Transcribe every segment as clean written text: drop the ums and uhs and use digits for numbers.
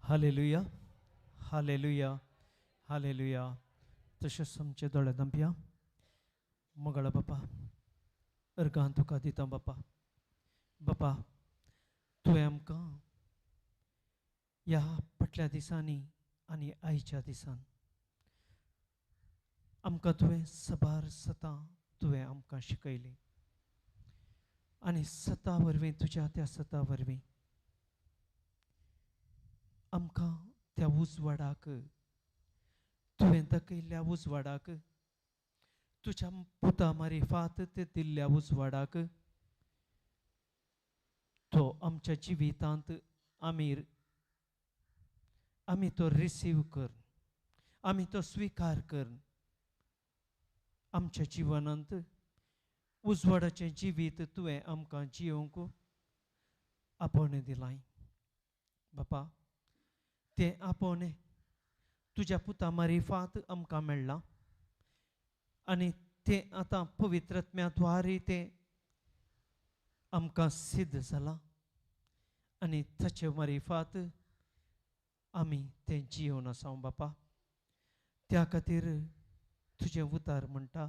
Hallelujah, hallelujah, hallelujah. तशेंच आमचे दोळे धांपया. मोगाळ बापा, अर्गां तुका दिता बापा. बापा, तुवें आमकां ह्या फाटल्या दिसांनी आनी आयच्या दिसान आमकां तुवें सबार सतां तुवें आमकां शिकयलीं आनी सता वरवीं तुज्या त्या सता वरवीं आमकां त्या उजवाडाक तुवें दाखयल्ल्या उजवाडाक तुज्या पुता मारिफात ते दिल्ल्या उजवाडाक तो आमच्या जिवितांत आमी तो रिसीव कर, आमी तो स्विकार कर. आमच्या जिवनांत उजवाडाचें जिवीत तुवें आमकां जियोवंक आपोवणें दिलां बापा. तें आपोवणें तुज्या पुता मारिफात आमकां मेळ्ळां आनी तें आतां पवित्रत्म्या द्वारे तें आमकां सिद्ध जालां आनी ताचे मारिफात आमी तें जियोवन आसा बापा. त्या खातीर तुजें उतार म्हणटा,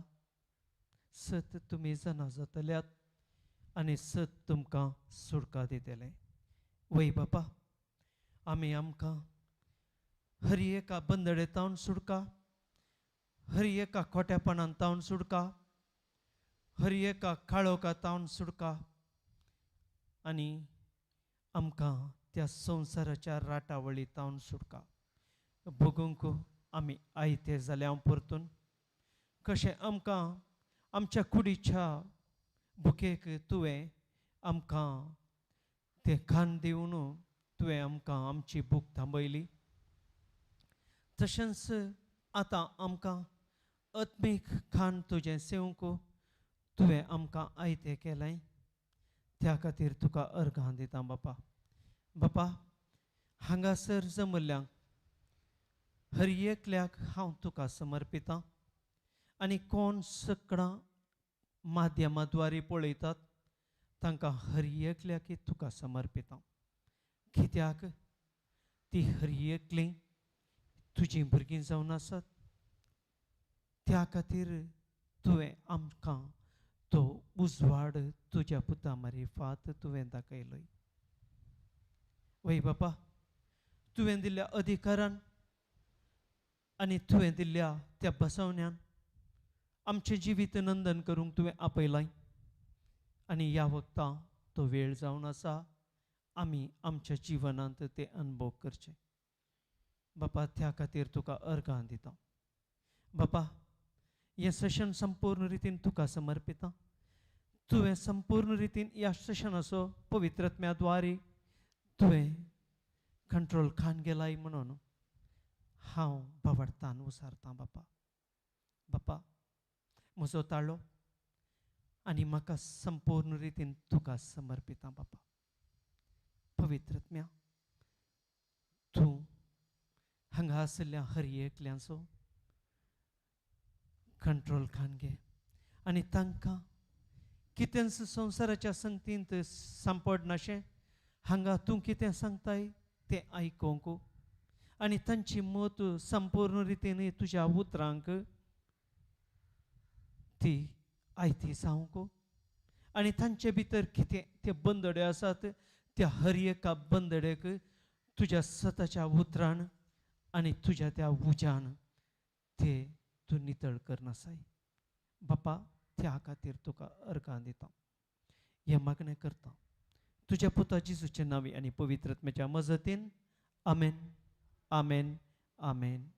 सत तुमी जाणा जातल्यात आनी सत तुमकां सुटका दितलें. वय बापा, आमी आमकां हर एका बंदडे तावन सुटका, हर एका खोट्यापणान तावन सुटका, हर एका काळोखा तावन सुटका आनी आमकां त्या संवसाराच्या राटावळी तावन सुटका. भोगूंक आमी आयते जाल्या परतून कशें आमकां आमच्या कुडीच्या भुकेक तुवें आमकां तें खाण दिवन तुवें आमकां आमची भूक थांबयली, तशेंच आतां आमकां आत्मीक खाण तुजें सेवंक तुवें आमकां आयतें केलें. त्या खातीर तुका अर्घां दिता बापा. बापा, हांगासर जमल्ल्यांक हर एकल्याक हांव तुका समर्पितां आनी कोण सकडां माध्यमा द्वारे पळयतात तांकां हर एकल्याक तुका समर्पितां. कित्याक ती हर एकलीं तुजीं भुरगीं जावन आसात. त्या खातीर तुवें आमकां तो उजवाड तुज्या पुता मारिफात तुवें दाखयलोय. वय बापा, तुवें दिल्ल्या अधिकारान आनी तुवें दिल्ल्या त्या बसवण्यान आमचें जिवीत नंदन करूंक तुवें आपयलां आनी ह्या वखदां तो वेळ जावन आसा आमी आमच्या जिवनांत ते अनुभव करचे. बापा, त्या खातीर तुका अर्घां दिता. बापा, हें सेशन संपूर्ण रितीन तुका समर्पिता. तुवें संपूर्ण रितीन ह्या सेशनाचो पवित्रत्म्या द्वारे तुवें कंट्रोल खान गेलाय म्हणून हांव बावडतान उसारतां बापा. बापा, म्हजो ताळो आनी म्हाका संपूर्ण रितीन तुका समर्पिता बापा. पवित्रत्म्या, तूं हांगा आशिल्ल्या हर एकल्याचो कंट्रोल खान घे आनी तांकां कितेंच संवसाराच्या संगतींत सांपडनाशें हांगा तूं कितें सांगताय तें आयकूंक आनी तांची मत संपूर्ण रितीन तुज्या उतरांक ती आयती जावंक आनी तांचे भितर कितें ते बंदडे आसात त्या हर एका बंदडेक तुज्या सताच्या उतरान आनी तुज्या त्या उज्यान ते तूं नितळ करनासाय बापा. त्या खातीर तुका अर्घां दिता. हें मागणें करता तुज्या पुता जेजूचे नांवी आनी पवित्रत्म्याच्या मजतीन. आमेन, आमेन, आमेन.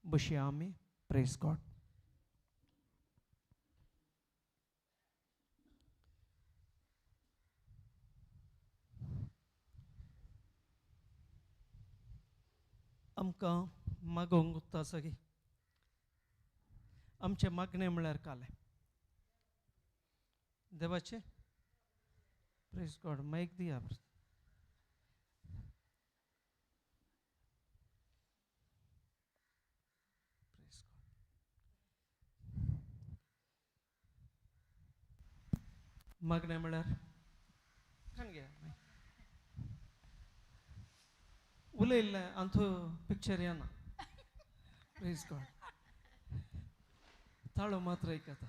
बशया आमी. Praise God. आमकां मागोवंक उरता सगळीं आमचें मागणें म्हळ्यार कालें देवाचें. प्रेज गॉड. मायक दिया. Praise God. मागणें म्हळ्यार खाण घे. उलयल्लें आमचो पिक्चर येना. प्रेज गॉड. ताळो मात्र आयकता.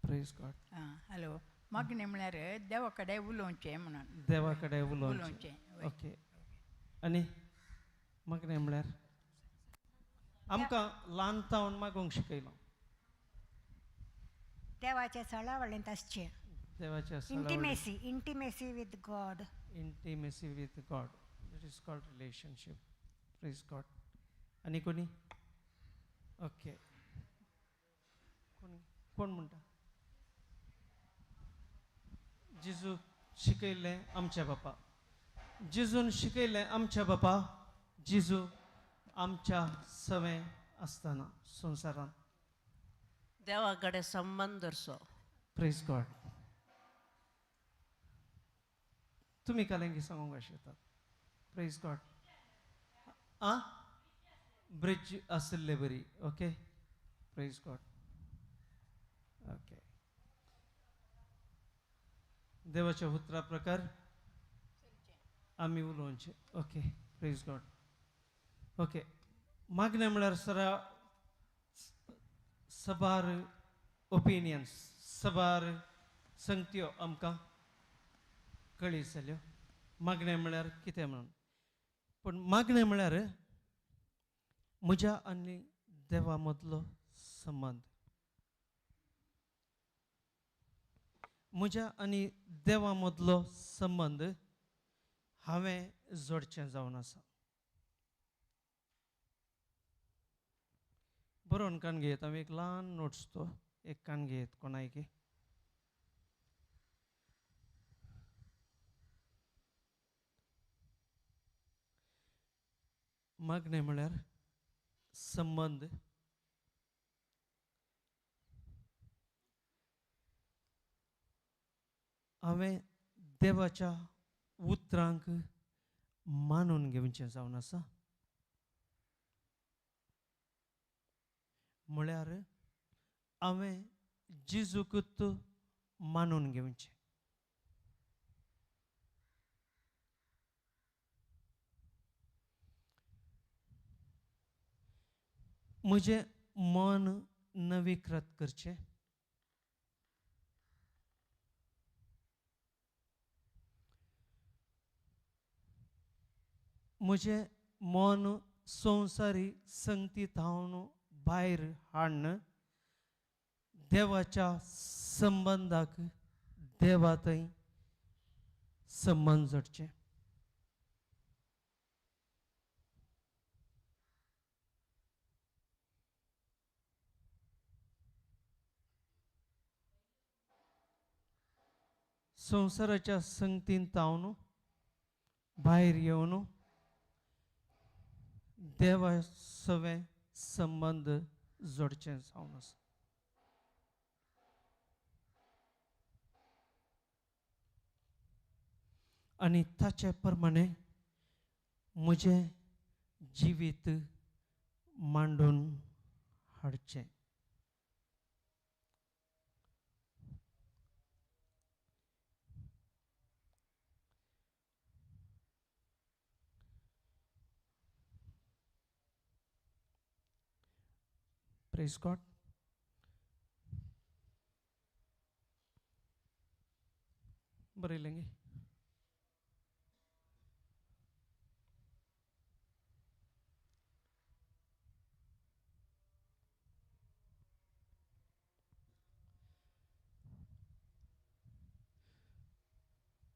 Praise God. Hello. मागणें म्हळ्यार देवा कडेन उलोवचें म्हणून. देवा कडेन उलोवचें. ओके. आनी मागणें म्हळ्यार आमकां ल्हान तावन मागूंक शिकयलो. देवाच्या सळावळींत आसचें. देवाच्या intimacy, intimacy with God. Intimacy with God, it is called relationship. Praise God. आनी कोणी? ओके. कोण कोण म्हणटा? जेजू शिकयल्लें आमच्या बापा. जेजून शिकयल्लें आमच्या बापा. जेजू आमच्या सवें आसतना संवसारांत देवा कडेन संबंद दवरचो. Praise God. तुमी कालेंगी सांगूंक शकतात. Praise God. आ ब्रिज आशिल्ले बरी. Okay. Praise God. Okay. देवाच्या उतरा प्रकार आमी उलोवचें. ओके. Praise God. Okay. मागणें म्हळ्यार सरा सबार ओपिनियन्स, सबार संगत्यो आमकां कळी जाल्यो मागणें म्हळ्यार कितें म्हणून. पूण मागणें म्हळ्यार म्हज्या आनी देवा मदलो संबंद. म्हज्या आनी देवा मदलो संबंद हांवें जोडचें जावन आसा. बरोवन कान घेयत हांव एक ल्हान नोट्स तो एक कान घेयत कोणायकी. मागणें म्हळ्यार संबंद. हांवें देवाच्या उतरांक मानून घेवचें जावन आसा. म्हळ्यार हांवें जेजूकूच मानून घेवचें. म्हजें मन नवीकृत करचें. म्हजें मन संवसारी संगती थावन भायर हाडून देवाच्या संबंदाक देवा थंय संबंद जोडचें. संवसाराच्या संगतीन तावन भायर येवन देवा सवें संबंद जोडचें जावन आसा. आनी ताचे प्रमाणे म्हजें जिवीत मांडून हाडचें. Praise God. बरयलेंगे.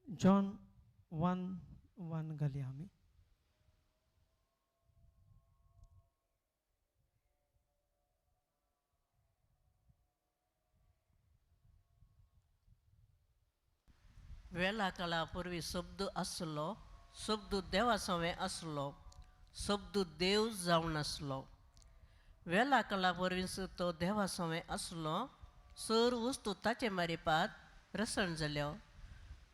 John 1:1 घालया आमी. वेळा काळा पूर्वी शब्द आसलो, शब्द देवा सवें आसलो, शब्द देव जावन आसलो. वेळा काळा पूर्वी तो देवा सवें आसलो. सर वस्तू ताचे मारिपात रसण जाल्यो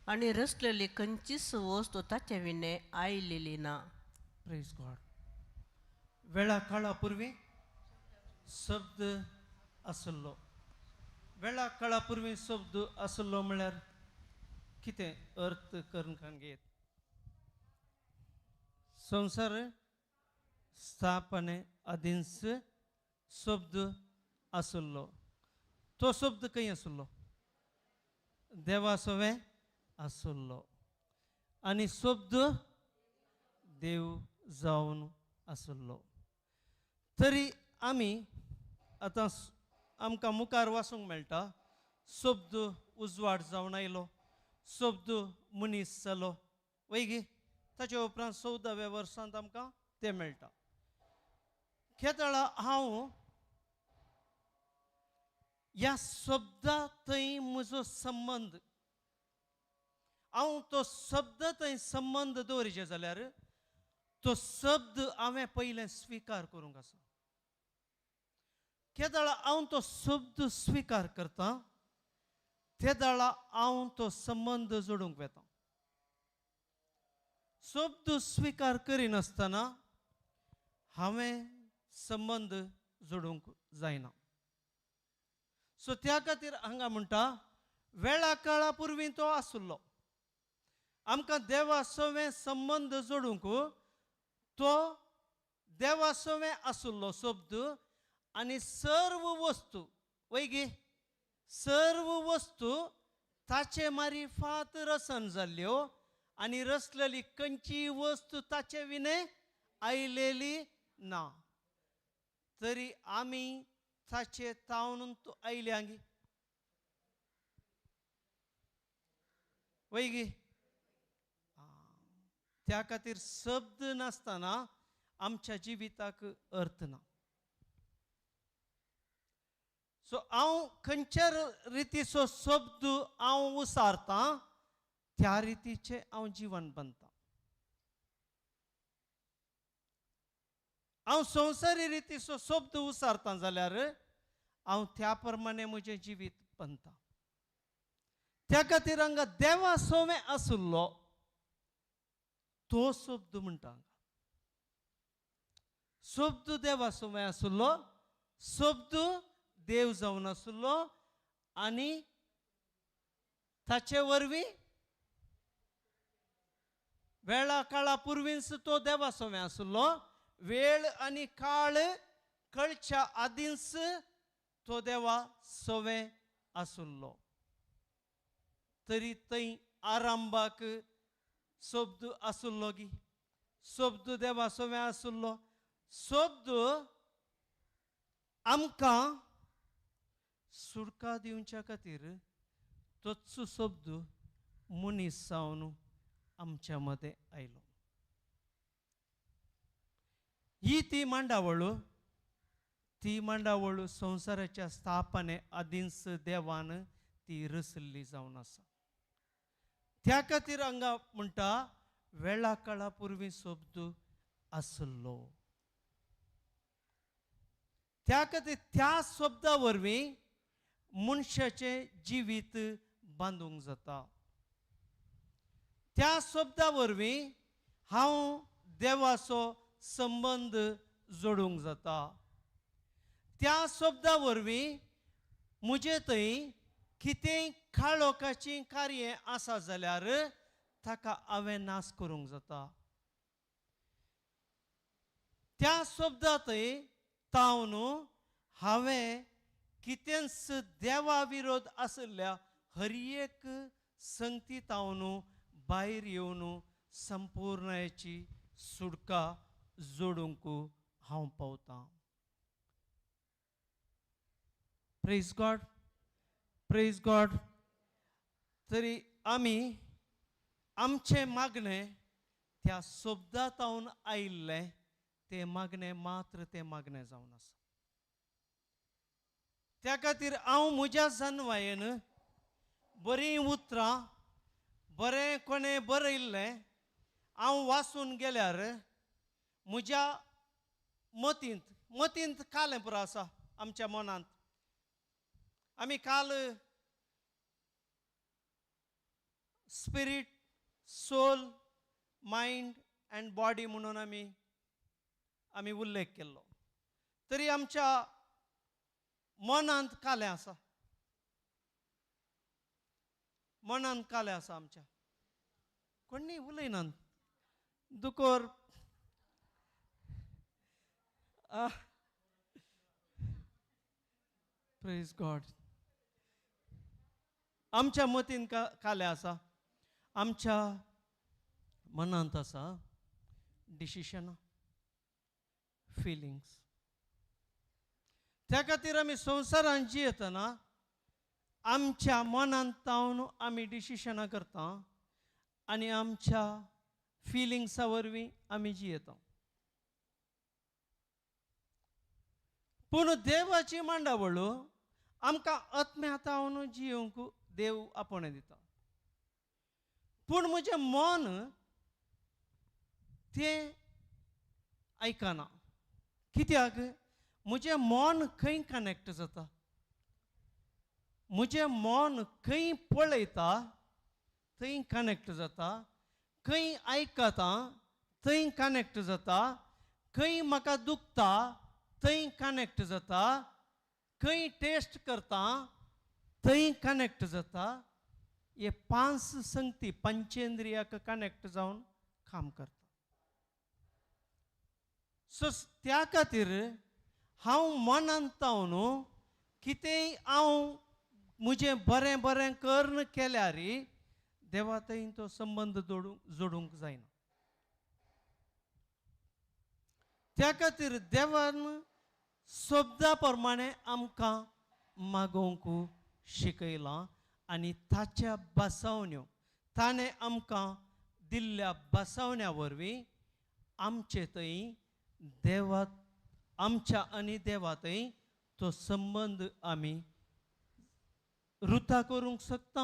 आनी रसलेली खंयचीच वस्तू ताचे विणे आयलेली ना. Praise God. वेळा काळा पूर्वी शब्द आसलो. वेळा काळा पूर्वी शब्द आसलो म्हळ्यार कितें अर्थ करून घेत? संवसार स्थापने आदींच शब्द आसलो. तो शब्द खंय आसलो? देवा सवें आसलो आनी शब्द देव जावन आसलो. तरी आमी आतां आमकां मुखार वाचूंक मेळटा, शब्द उजवाड जावन आयलो, शब्द मनीस जालो, वयगी. ताचे उपरांत 14व्या वर्सांत आमकां तें मेळटा. खेतळा हांव ह्या शब्दा थंय म्हजो संबंद, हांव तो शब्द थंय संबंद दवरिचे जाल्यार तो शब्द हांवें पयलें स्विकार करूंक आसा. केदळा हांव तो शब्द स्विकार करता तेदळा हांव तो संबंद जोडूंक वेता. शब्द स्विकार करिनासतना हांवें संबंद जोडूंक जायना. सो त्या खातीर हांगा म्हणटा वेळा काळा पुर्वी तो आसलो. आमकां देवा सवें संबंद जोडूंक तो देवा सवें आसलो शब्द आनी सर्व वस्तू, वयगी, सर्व वस्तू ताचे मारिफात रसन जाल्ल्यो आनी रसलेली खंयची वस्तू ताचे विणे आयलेली ना. तरी आमी ताचे तावन आयले आंगी, वयगी. त्या खातीर शब्द नासतना आमच्या जिविताक अर्थ ना. सो हांव खंयच्या रितीचो शब्द हांव उसारतां त्या रितीचें हांव जिवन बांदता. हांव संवसारी रितीचो शब्द उसारतां जाल्यार हांव त्या प्रमाणे म्हजें जिवीत बांदता. त्या खातीर हांगा देवा सवें आसलो तो शब्द म्हणटा. हांगा शब्द देवा सवें आसलो, शब्द देव जावन आसलो आनी ताचे वरवीं वेळा काळा पुर्वींच तो देवा सवें आसलो. वेळ आनी काळ कळच्या आदींच तो देवा सवें आसलो. तरी थंय आरंभाक शब्द आसलो गी, शब्द देवा सवें आसलो. शब्द आमकां सुटका दिवच्या खातीर तोच शब्द मनीस जावन आमच्या मदें आयलो. ही ती मांडावळ, ती मांडावळ संवसाराच्या स्थापने आदींच देवान ती रचल्ली जावन आसा. त्या खातीर हांगा म्हणटा वेळा काळा पुर्वी शब्द आसलो. त्या खातीर त्या शब्दा वरवीं मनशाचें जिवीत बांदूंक जाता. त्या शब्दा वरवीं हांव देवाचो संबंद जोडूंक जाता. त्या शब्दा वरवीं म्हजे थंय कितेंय काळोखाचीं कार्य आसा जाल्यार ताका हांवें नाश करूंक जाता. त्या शब्दा थंय तावन हांवें कितेंच देवा विरोध आशिल्ल्या हर एक संगती तावन भायर येवन संपूर्णाची सुटका जोडूंक हांव पावतां. Praise God, praise God. तरी आमी आमचें मागणें त्या शब्दा तावन आयिल्लें तें मागणें मात्र तें मागणें जावन आसा. त्या खातीर हांव म्हज्या जनवायेन बरीं उतरां बरें कोणें बरयल्लें हांव वाचून गेल्यार म्हज्या मतींत मतींत कालें पुरो आसा आमच्या मनांत. आमी काल spirit, soul, mind and body म्हणून आमी आमी उल्लेख केल्लो. तरी आमच्या मनांत कालें आसा, मनांत कालें आसा आमच्या. कोणी उलयनात दुकोर Praise God. आमच्या मतीन कालें आसा, आमच्या मनांत आसा डिसिशनां, फिलिंग्स. त्या खातीर आमी संवसारांत जियेतना आमच्या मनांत तावन आमी डिसिशनां करता आनी आमच्या फिलिंग्सा वरवीं आमी जियेता. पूण देवाची मांडावळ आमकां आत्म्या तावन जियोवंक देव आपोवणें दिता. पूण म्हजें मन तें आयकना. कित्याक? म्हजें मन खंय कनेक्ट जाता, म्हजें मन खंय पळयता थंय कनेक्ट जाता, खंय आयकता थंय कनेक्ट जाता, खंय म्हाका दुखता थंय कनेक्ट जाता, खंय टेस्ट करता थंय कनेक्ट जाता. हे पांच संगती पंचेंद्रियाक कनेक्ट जावन काम करता. सो त्या खातीर हांव मनांत तावन कितेंय हांव म्हजें बरें बरें कर्ण केल्यार देवा थंय तो संबंद जोडूंक जायना. त्या खातीर देवान शब्दा प्रमाणे आमकां मागोवंक शिकयलां आनी ताच्या बसवण्यो ताणें आमकां दिल्ल्या बसवण्या वरवीं आमचे थंय देवा आमच्या आनी देवा थंय तो संबंद आमी रुता करूंक शकता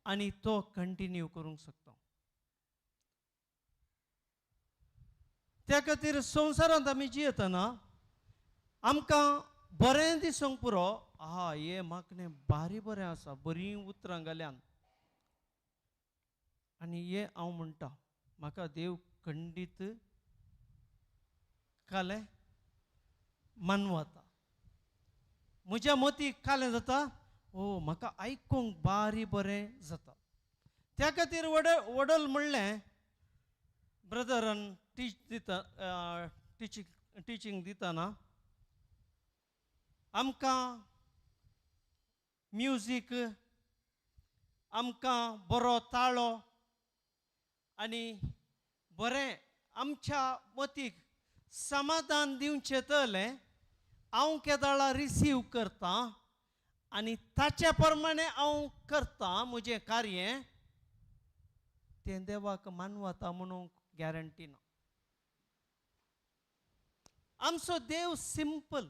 आनी तो कंटिन्यू करूंक शकता. त्या खातीर संवसारांत आमी जियेतना आमकां बरें दिसूंक पुरो, आहा हे म्हाका न्ही बारी बरें आसा, बरीं उतरां घाल्यान आनी हे हांव म्हणटा म्हाका देव खंडीत कालें मानवता. म्हज्या मतीक कालें जाता, ओ म्हाका आयकूंक बारी बरें जाता. त्या खातीर वडल म्हणलें ब्रदरान टीच दिता टिचींग दितना आमकां म्युजीक, आमकां बरो ताळो आनी बरें आमच्या मतीक समाधान दिवचें तलें हांव केदाळा रिसीव करता आनी ताच्या प्रमाणे हांव करता म्हजें कार्य, तें देवाक मानवता म्हणूंक गॅरंटी ना. आमचो देव सिंपल,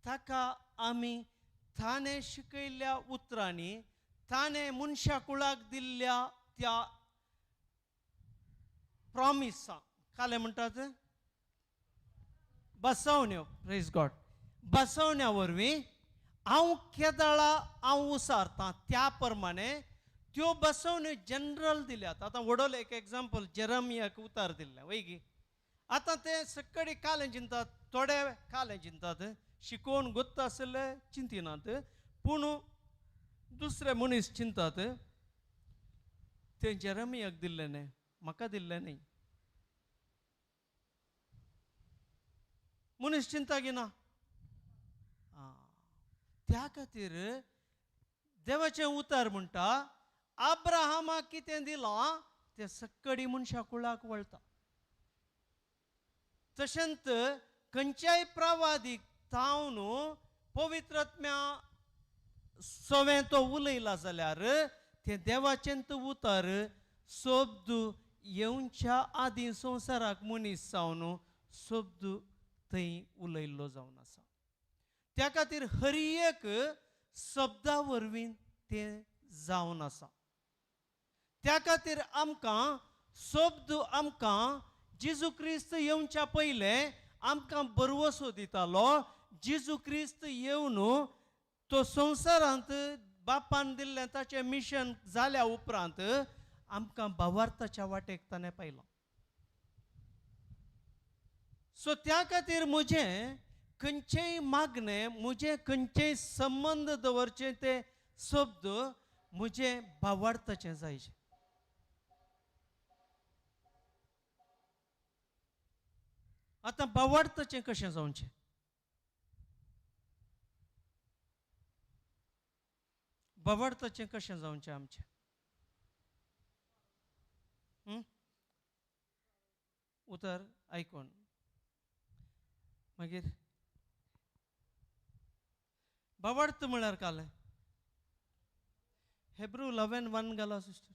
ताका आमी ताणें शिकयल्ल्या उतरांनी ताणें मनशा कुळाक दिल्ल्या त्या प्रॉमिसा कालें म्हणटात बसवण्यो, प्रेज गॉड, बसवण्या वरवीं हांव केदाळा हांव उसारता त्या प्रमाणे त्यो बसवण्यो जनरल दिल्यात. आतां व्हडलो एक एग्जाम्पल जेरमियाक उतार दिल्लें वय. आतां ते सगळे कालें चिंतात, थोडे कालें चिंतात, शिकोवन गोत्त आशिल्ले चिंतिनात, पूण दुसरे मनीस चिंतात तें जेरमियाक दिल्लें न्हय, म्हाका दिल्लें न्हय. मनीस चिंता घेना. त्या खातीर देवाचें उतर म्हणटा अब्राहमाक कितें दिलां तें सक्कडी मनशा कुळाक वळटा. तशेंच खंयच्याय प्रवादीक तावन पवित्र आत्म्या सवें तो उलयला जाल्यार तें देवाचें उतर शब्द येवच्या आदीं संवसाराक मनीस जावन शब्द थंय उलयल्लो जावन आसा. त्या खातीर हर एक शब्दा वरवीं तें जावन आसा. त्या खातीर आमकां शब्द आमकां जेजू क्रिस्त येवच्या पयलें आमकां बरवसो दितालो. जेजू क्रिस्त येवन तो संवसारांत बापान दिल्लें ताचें मिशन जाल्या उपरांत आमकां भावार्थाच्या वाटेक ताणें पायलो. सो त्या खातीर म्हजें खंयचेय मागणें, म्हजें खंयचेय संबंद दवरचें ते शब्द म्हजें भावार्थाचें जायचें. आतां भावार्थाचें कशें जावचें? भावार्थाचें कशें जावचें आमचें? उतर आयकून मागीर भावार्थ म्हळ्यार कालें हेब्रू 11:1 घाला sister.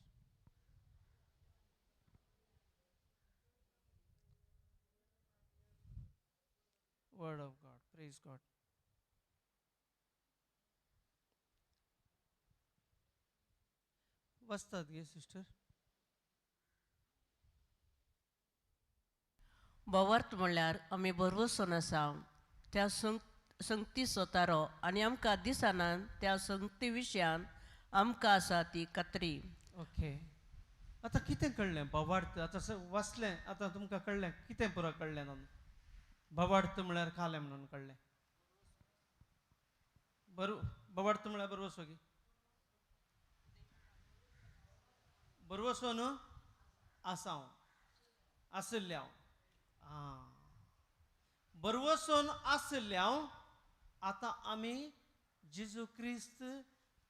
Word of God, praise God. वाचतात गे सिस्टर? भावार्थ म्हणल्यार आमी भरवंसून आसा त्या संगतीचो तारो आनी आमकां दिसना त्या संगती विशयान आमकां आसा ती खात्री. ओके, आतां कितें कळ्ळें भावार्थ? आतां वाचलें, आतां तुमकां कळ्ळें कितें पुरो कळ्ळें ना? भावार्थ म्हळ्यार खालें म्हणून कळ्ळें. बरो भावार्थ म्हळ्यार बरवसो गी? बरवसो न्हू आसा हांव, आशिल्लें हांव. आं, बरवसून आशिल्लें हांव. आतां आमी जेजू क्रिस्त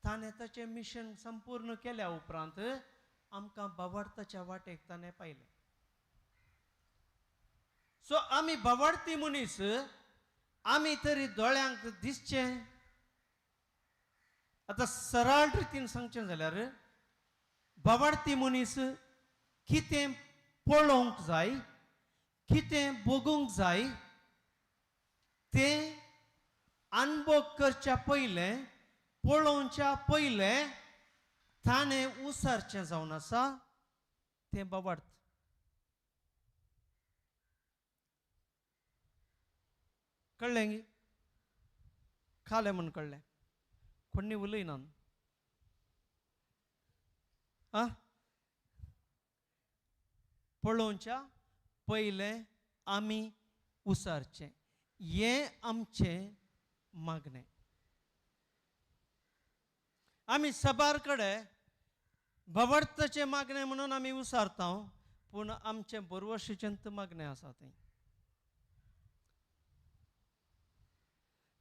ताणें ताचें मिशन संपूर्ण केल्या उपरांत आमकां भावार्थाच्या वाटेक ताणें पायलें. सो आमी भावार्थी मनीस, आमी तरी दोळ्यांक दिसचें. आतां सरळ रितीन सांगचें जाल्यार भावार्थी मनीस कितें पळोवंक जाय, कितें भोगूंक जाय तें अनुभव करच्या पयलें, पळोवच्या पयलें ताणें उसारचें जावन आसा तें भावार्थ. कळ्ळें गी? खालें म्हूण कळ्ळें? कोण्णी उलयना आं? पळोवच्या पयलें आमी उसारचें, हें आमचें मागणें. आमी सबार कडेन भावार्थाचें मागणें म्हणून आमी उसारता, पूण आमचें बरवशीचें मागणें आसा तें.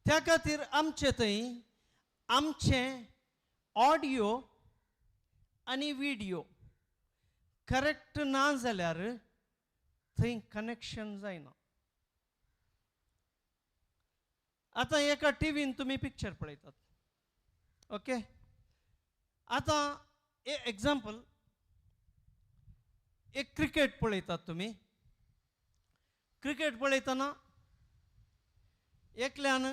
त्या खातीर आमचें थंय आमचें ऑडियो आनी विडियो करेक्ट ना जाल्यार थंय कनेक्शन जायना. आतां एका टिवीन तुमी पिक्चर पळयतात, ओके? आतां एग्जाम्पल, एक क्रिकेट पळयतात तुमी. क्रिकेट पळयतना एकल्यान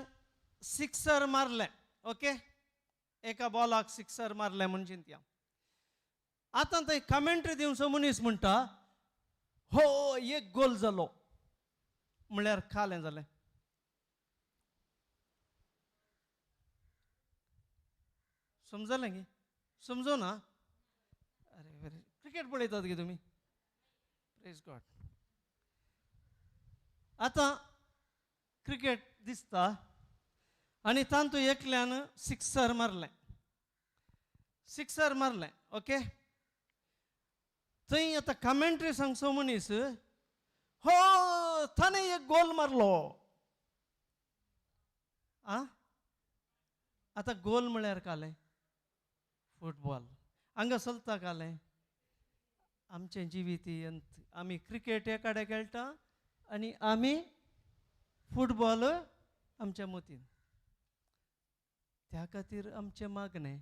सिक्सर मारलें, ओके? एका बॉलाक सिक्सर मारलें म्हूण चिंतया. आतां थंय कमेंट्री दिवचो मनीस म्हणटा, हो एक गोल जालो, म्हळ्यार खालें जालें. समजलें गी? समजो ना? अरे बरें, क्रिकेट पळयतात गे तुमी? Praise God. आतां क्रिकेट दिसता आनी तातूंत एकल्यान सिक्सर मारलें, सिक्सर मारलें, ओके? थंय आतां कमेंट्री सांगचो मनीस, हो ताणें एक गोल मारलो. आं, आतां गोल म्हळ्यार कालें फुटबॉल हांगा चलता कालें. आमचें जिवीत आमी क्रिकेट एकाडे खेळटा आनी आमी फुटबॉल आमच्या मतीन. त्या खातीर आमचें मागणें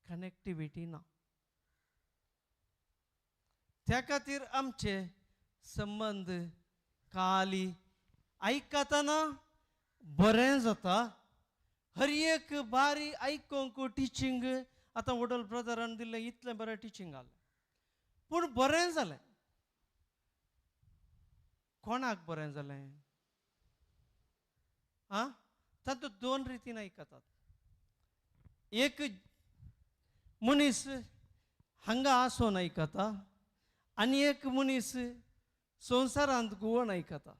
कनेक्टिविटी ना. त्या खातीर आमचे संबंद खाली आयकतना बरें जाता. हर एक बारी आयकूंक टिचींग आतां वडल ब्रदरान दिल्लें इतलें बरें टिचींग जालें, पूण बरें जालें. कोणाक बरें जालें? आं, तातूंत दोन रितीन आयकतात. एक मनीस हांगा आसून आयकता आनी एक मनीस संवसारांत घुंवून आयकता.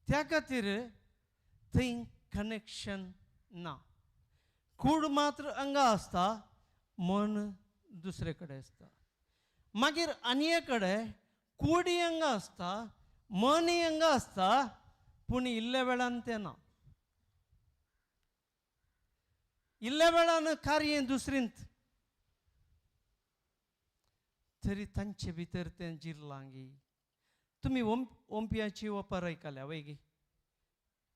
त्या खातीर थंय कनेक्शन ना. कूड मात्र हांगा आसता, मन दुसरे कडेन आसता. मागीर आनी कडेन कुडी हांगा आसता, मन हांगा आसता, पूण इल्ल्या वेळान तें ना. इल्ल्या वेळान कार्य दुसरींत तरी तांचे भितर तें जिरलांगी. तुमी ओंपयाची ओपार आयकल्या वय गी?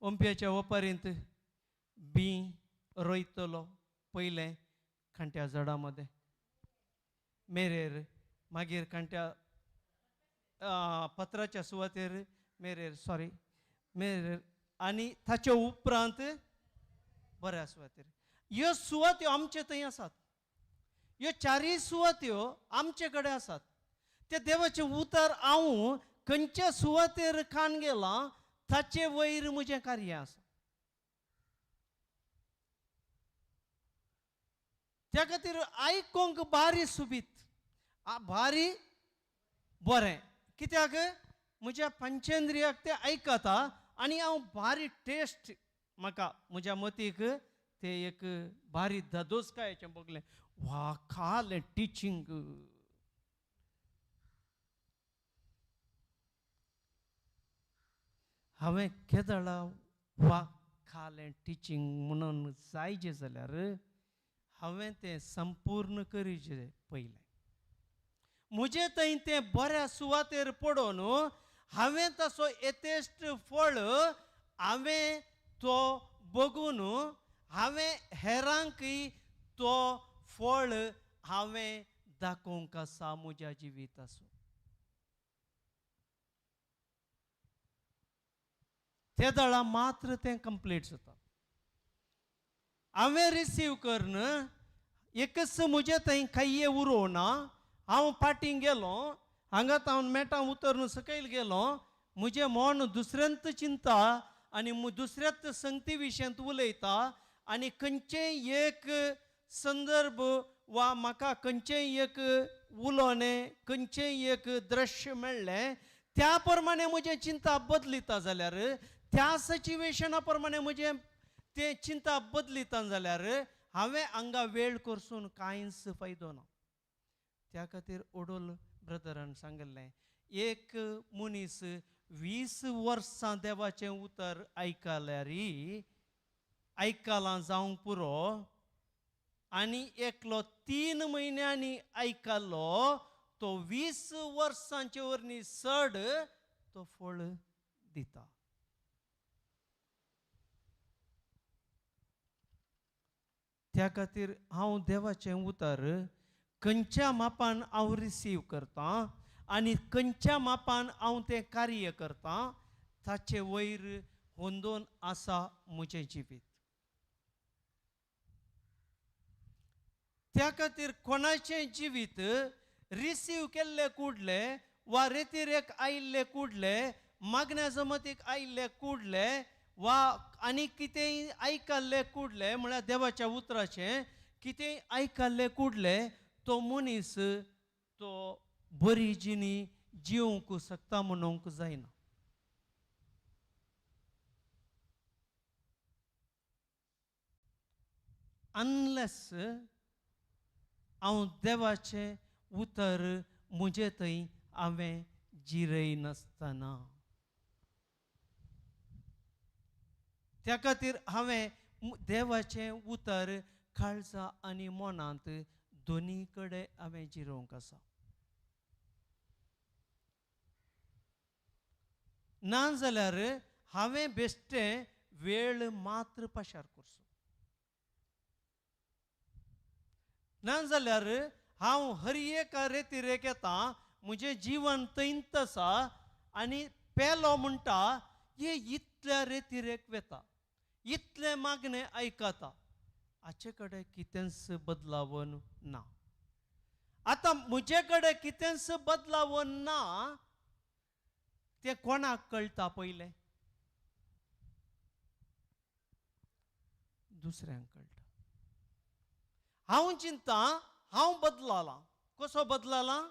ओंपयाच्या ओपारींत बी रोयतलो पयलें कांट्या झाडां मदें मेरेर, मागीर कांट्या पत्राच्या सुवातेर मेरेर, सॉरी मेरेर, आनी ताचे उपरांत बऱ्या सुवातेर. ह्यो सुवात्यो आमचे थंय आसात, ह्यो चारूय सुवात्यो आमचे कडेन आसात. ते देवाचें उतर हांव खंयच्या सुवातेर खान गेलां ताचे वयर म्हजें कार्य आसा. त्या खातीर आयकूंक भारी सुबीत, भारी बरें, कित्याक म्हज्या पंचेंद्रियाक तें आयकता आनी हांव भारी टेस्ट म्हाका म्हज्या मतीक ते एक भारी धादोसकायेचें बगलें, वा खालें टिचींग. हांवें केदळा वा खालें टिचींग म्हणून जायजें जाल्यार हांवें तें संपूर्ण करीचें पयलें. म्हजें थंय तें बऱ्या सुवातेर पडोवन हांवें तसो येतेश्ट फळ हांवें तो बगून हांवें हेरांकय तो फळ हांवें दाखोवंक आसा म्हज्या जिविताचो. ते दळा मात्र तें कंप्लीट जाता. हांवें रिसीव करून एकच म्हजें थंय खाय्ये उरोवना. हांव पाटीं गेलो, हांगा हांव मेटां उतरून सकयल गेलो, म्हजें मन दुसऱ्यांत चिंता आनी दुसऱ्याच संगती विशयांत उलयता आनी खंयचेय एक संदर्भ वा म्हाका खंयचेय एक उलोवणें, खंयचेय एक दृश्य मेळ्ळें त्या प्रमाणे म्हजें चिंता बदलिता जाल्यार, त्या सिच्युएशना प्रमाणे म्हजें तें चिंता बदलिता जाल्यार हांवें हांगा वेळ करसून कांयच फायदो ना. त्या खातीर ओडोल ब्रदरान सांगिल्लें, एक मनीस 20 वर्सां देवाचें उतर आयकल्यार आयकलां जावंक पुरो, आनी एकलो 3 म्हयन्यांनी आयकलो तो 20 वर्सांचे वरनी चड तो फळ दिता. त्या खातीर हांव देवाचें उतर खंयच्या मापान हांव रिसीव करतां आनी खंयच्या मापान हांव तें कार्य करतां ताचे वयर होंदोन आसा म्हजें जिवीत. त्या खातीर कोणाचें जिवीत रिसीव केल्ले कुडले वा रेतिरेक आयिल्ले कुडले, मागण्या जमतीक आयिल्ले कुडले वा आनी कितेंय आयकल्ले कुडले, म्हळ्यार देवाच्या उतराचें कितेंय आयकल्ले कुडले, तो मनीस तो बरी जिणी जिवंक शकता म्हणूंक जायना. अनलेस हांव देवाचें उतर म्हजे थंय हांवें जिरयनासतना. त्या खातीर हांवें देवाचें उतर काळजा आनी मनांत दोनी कडेन हांवें जिरोवंक आसा. ना जाल्यार हांवें बेश्टें वेळ मात्र पाशार करचो, ना जाल्यार हांव हर एक रेतिरेक येता, म्हजें जिवन थंयच आसा आनी पेलो म्हणटा हे इतल्या रेतिरेक वेता, इतलें मागणें आयकता, हाचे कडेन कितेंच बदलावन ना. आतां म्हजे कडेन कितेंच बदलावन ना तें कोणाक कळटा पयलें? दुसऱ्यांक कळटा. हांव चिंता हांव बदलालां. कसो बदलालां?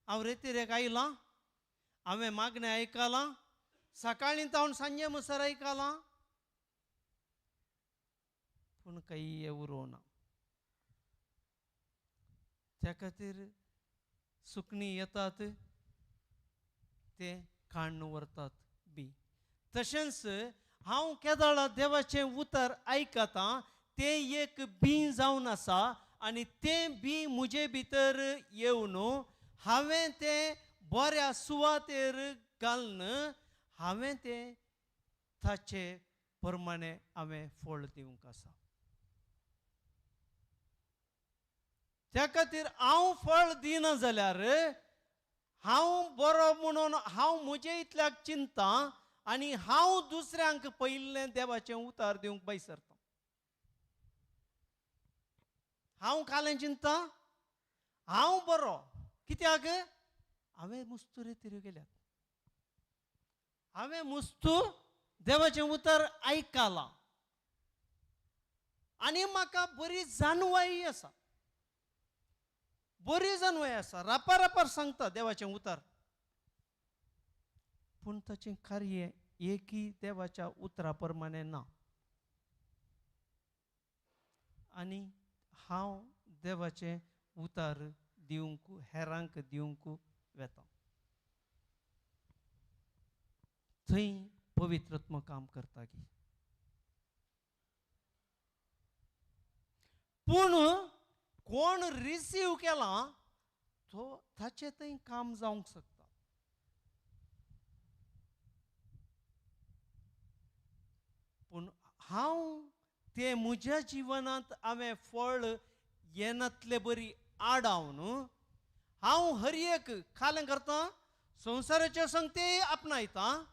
हांव रेतिरेक आयलां, हांवें मागणें आयकलां, सकाळीं तावन सांजे मुसर आयकलां, पूण कांय उरोवना. त्या खातीर सुकणीं येतात ते काण्ण व्हरतात बी. तशेंच हांव केदळा देवाचें उतर आयकतां तें एक बी जावन आसा आनी तें बी म्हजे भितर येवन हांवें तें बऱ्या सुवातेर घालून हांवें तें ताचे प्रमाणे हांवें फळ दिवंक आसा. त्या खातीर हांव फळ दिना जाल्यार हांव बरो म्हणून हांव म्हजे इतल्याक चिंता आनी हांव दुसऱ्यांक पयिल्लें देवाचें उतार दिवंक भायसरता. हांव कालें चिंता हांव बरो कित्याक हांवें मुस्तू रेतिऱ्यो केल्यात, हांवें मुस्तू देवाचें उतर आयकलां आनी म्हाका बरी जाणवाय आसा, बरी जाणवाय आसा, रापार रापार सांगता देवाचें उतर, पूण ताचें कार्य एकय देवाच्या उतरा प्रमाणे ना. आनी हांव देवाचें उतर दिवंक हेरांक दिवंक वेता, थंय पवित्रत्म काम करता की. पूण कोण रिसीव केला तो ताचें थंय काम जावंक शकता. पूण हांव तें म्हज्या जिवनांत हांवें फळ येनातले बरी आडावन हांव हर एक खालें करता, संवसाराचे संगतेय आपणायता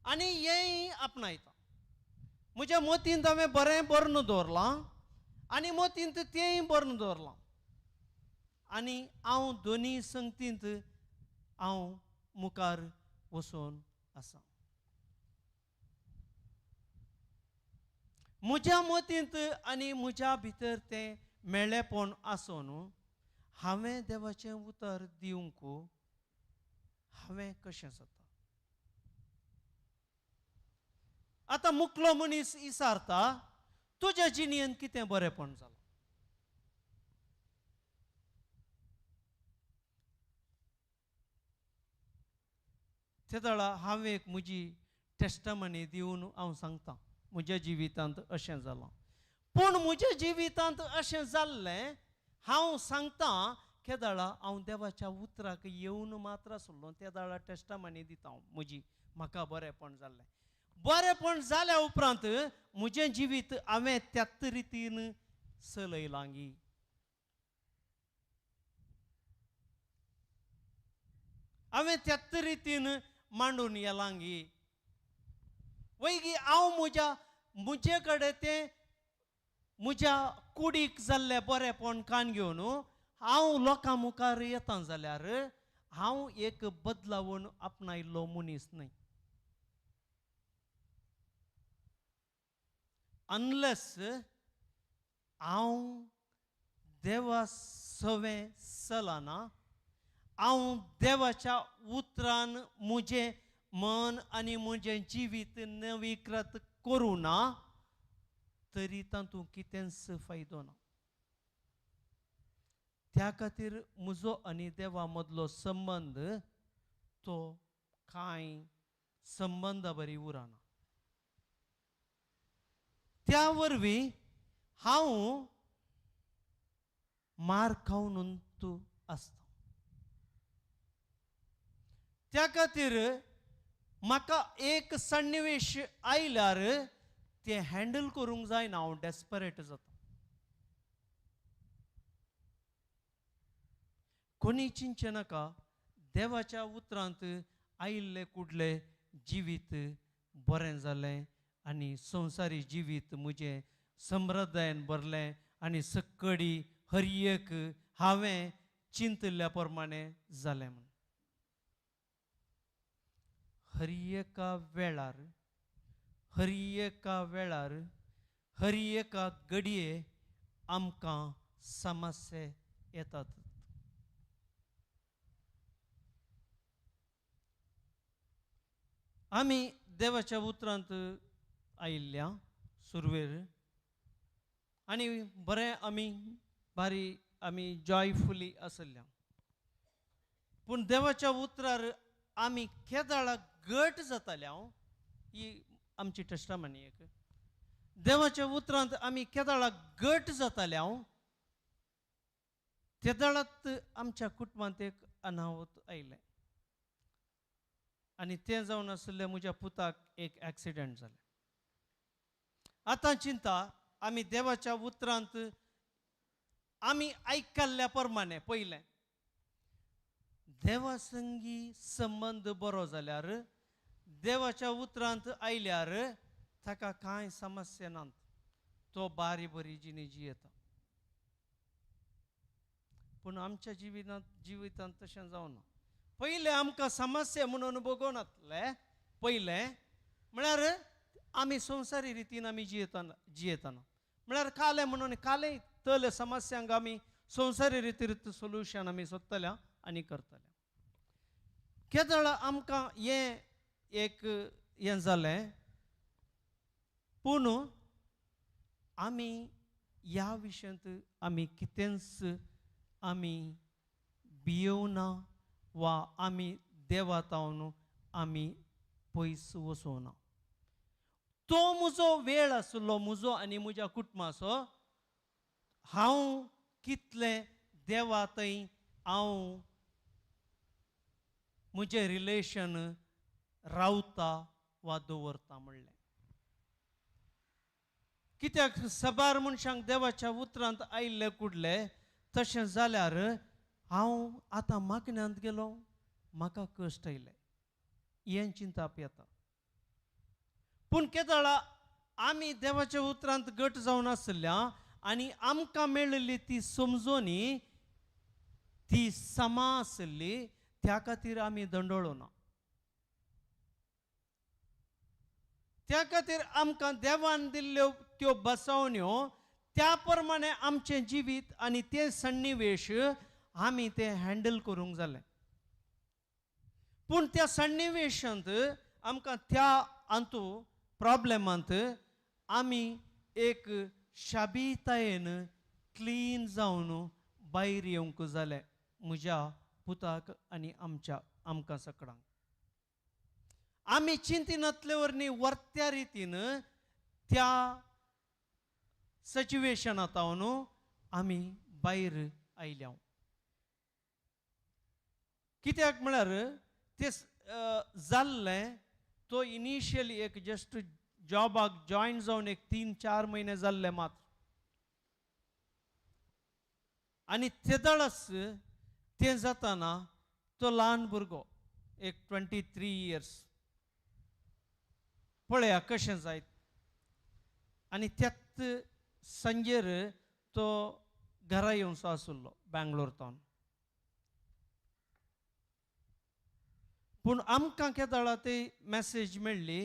आनी हेंय आपणायता. म्हज्या मोतींत हांवें बरें बर्ण दवरलां आनी मोतींत तेंय बर्ण दवरलां आनी हांव दोनी संगतींत हांव मुखार वचून आसा. म्हज्या मतींत आनी म्हज्या भितर तें मेळेपण आसून हांवें देवाचें उतर दिवंक हांवें कशें जाता? आतां मुकलो मनीस इसारता तुज्या जिणेंत कितें बरेंपण जालां? तेदळा हांवें एक म्हजी टेस्टमनी दिवन हांव सांगता म्हज्या जिवितांत अशें जालां. पूण म्हज्या जिवितांत अशें जाल्लें हांव सांगता केदळा हांव देवाच्या उतराक येवन मात्र आसलो तेदळा टेस्टमनी दिता हांव म्हजी म्हाका बरेंपण जाल्लें. बरेंपण जाल्या उपरांत म्हजें जिवीत हांवें त्याच रितीन चलयलां. हांवें त्याच रितीन मांडून येलांगी वयगी हांव म्हज्या म्हजे कडेन तें म्हज्या कुडीक जाल्लें बरेंपण कान घेवन हांव लोकां मुखार येता जाल्यार हांव एक बदलावून आपणायल्लो मनीस न्हय. अनलेस हांव देवा सवें चलना, हांव देवाच्या उतरान म्हजें मन आनी म्हजें जिवीत नवीकृत करूं ना तरी तातूंत कितेंच फायदो ना. त्या खातीर म्हजो आनी देवा मदलो संबंद तो कांय संबंदा बरी उरना. त्या वरवीं हांव मार खावन तूं आसता. त्या खातीर म्हाका एक सन्निवेश आयल्यार तें हँडल करूंक जायना, हांव डेस्परेट जाता. कोणी चिंतचें नाका देवाच्या उतरांत आयिल्लें कुडलें जिवीत बरें जालें आनी संवसारी जिवीत म्हजें समृद्धायेन भरलें आनी सक्कडी हर एक हांवें चिंतिल्ल्या प्रमाणे जालें म्हूण. हर एका वेळार, हर एका वेळार, हर एका घडये आमकां समस्या येतात. आमी देवाच्या उतरांत आयिल्ल्या सुरवेर आनी बरें आमी बारी आमी जॉयफुली आसल्या. पूण देवाच्या उतरार आमी केदाळा गट जाताले. हांव ही आमची टेस्टामनी एक देवाच्या उतरांत आमी केदाळा गट जाताले. हांव तेदाळात आमच्या कुटुंबांत एक अनावत आयलें आनी तें जावन आशिल्लें म्हज्या पुताक एक एक्सिडंट जालें. आतां चिंता आमी देवाच्या उतरांत आमी आयकल्ल्या प्रमाणे पयलें देवा संगी संबंद बरो जाल्यार देवाच्या उतरांत आयल्यार ताका कांय समस्या नात, तो बारी बरी जिणी जियेता. पूण आमच्या जिवितांत तशें जावना. पयलें आमकां समस्या म्हणून बगोनातले. पयलें म्हळ्यार आमी संवसारी रितीन आमी जियेतना म्हळ्यार कालें म्हणून कालें तले समस्यांक आमी संवसारी रितीर सोल्युशन आमी सोदतल्या आनी करतले. केदळा आमकां हें एक हें जालें. पूण आमी ह्या विशयांत आमी कितेंच आमी भियोवना वा आमी देवा तावन आमी पयस वचोना. तो म्हजो वेळ आसलो म्हजो आनी म्हज्या कुटुंबाचो. हांव कितलें देवा थंय हांव म्हजें रिलेशन रावता वा दवरता म्हणलें. कित्याक सबार मनशांक देवाच्या उतरांत आयिल्ले कुडले तशें जाल्यार हांव आतां मागण्यांत गेलो, म्हाका कश्ट आयले, हें चिंताप येता. पूण केदळा आमी देवाच्या उतरांत गट जावन आसल्या आनी आमकां मेळिल्ली ती समजोनी ती समा आसली, त्या खातीर आमी दंडळो ना. त्या खातीर आमकां देवान दिल्ल्यो त्यो बसवण्यो त्या प्रमाणे आमचें जिवीत आनी ते सन्निवेश आमी ते हँडल करूंक जालें. पूण त्या सन्निवेशांत आमकां त्या अंतू प्रॉब्लेमांत आमी एक शाबीतायेन क्लीन जावन भायर येवंक जालें म्हज्या पुताक आनी आमच्या आमकां सगळ्यांक. आमी चिंतिनातले वरनी वर्त्या रितीन त्या सिच्युएशनांत आमी भायर आयल्या. कित्याक म्हळ्यार ते जाल्लें तो इनिशियली एक जस्ट जॉबाक जॉयन जावन एक 3-4 म्हयने जाल्ले मात्र आनी तेदळच तें जाताना तो ल्हान भुरगो एक 23 इयर्स पळया कशें जायत आनी त्याच सांजेर तो घरा येवचो आशिल्लो बेंगलोर तावन. पूण आमकां केदळा ती मॅसेज मेळ्ळी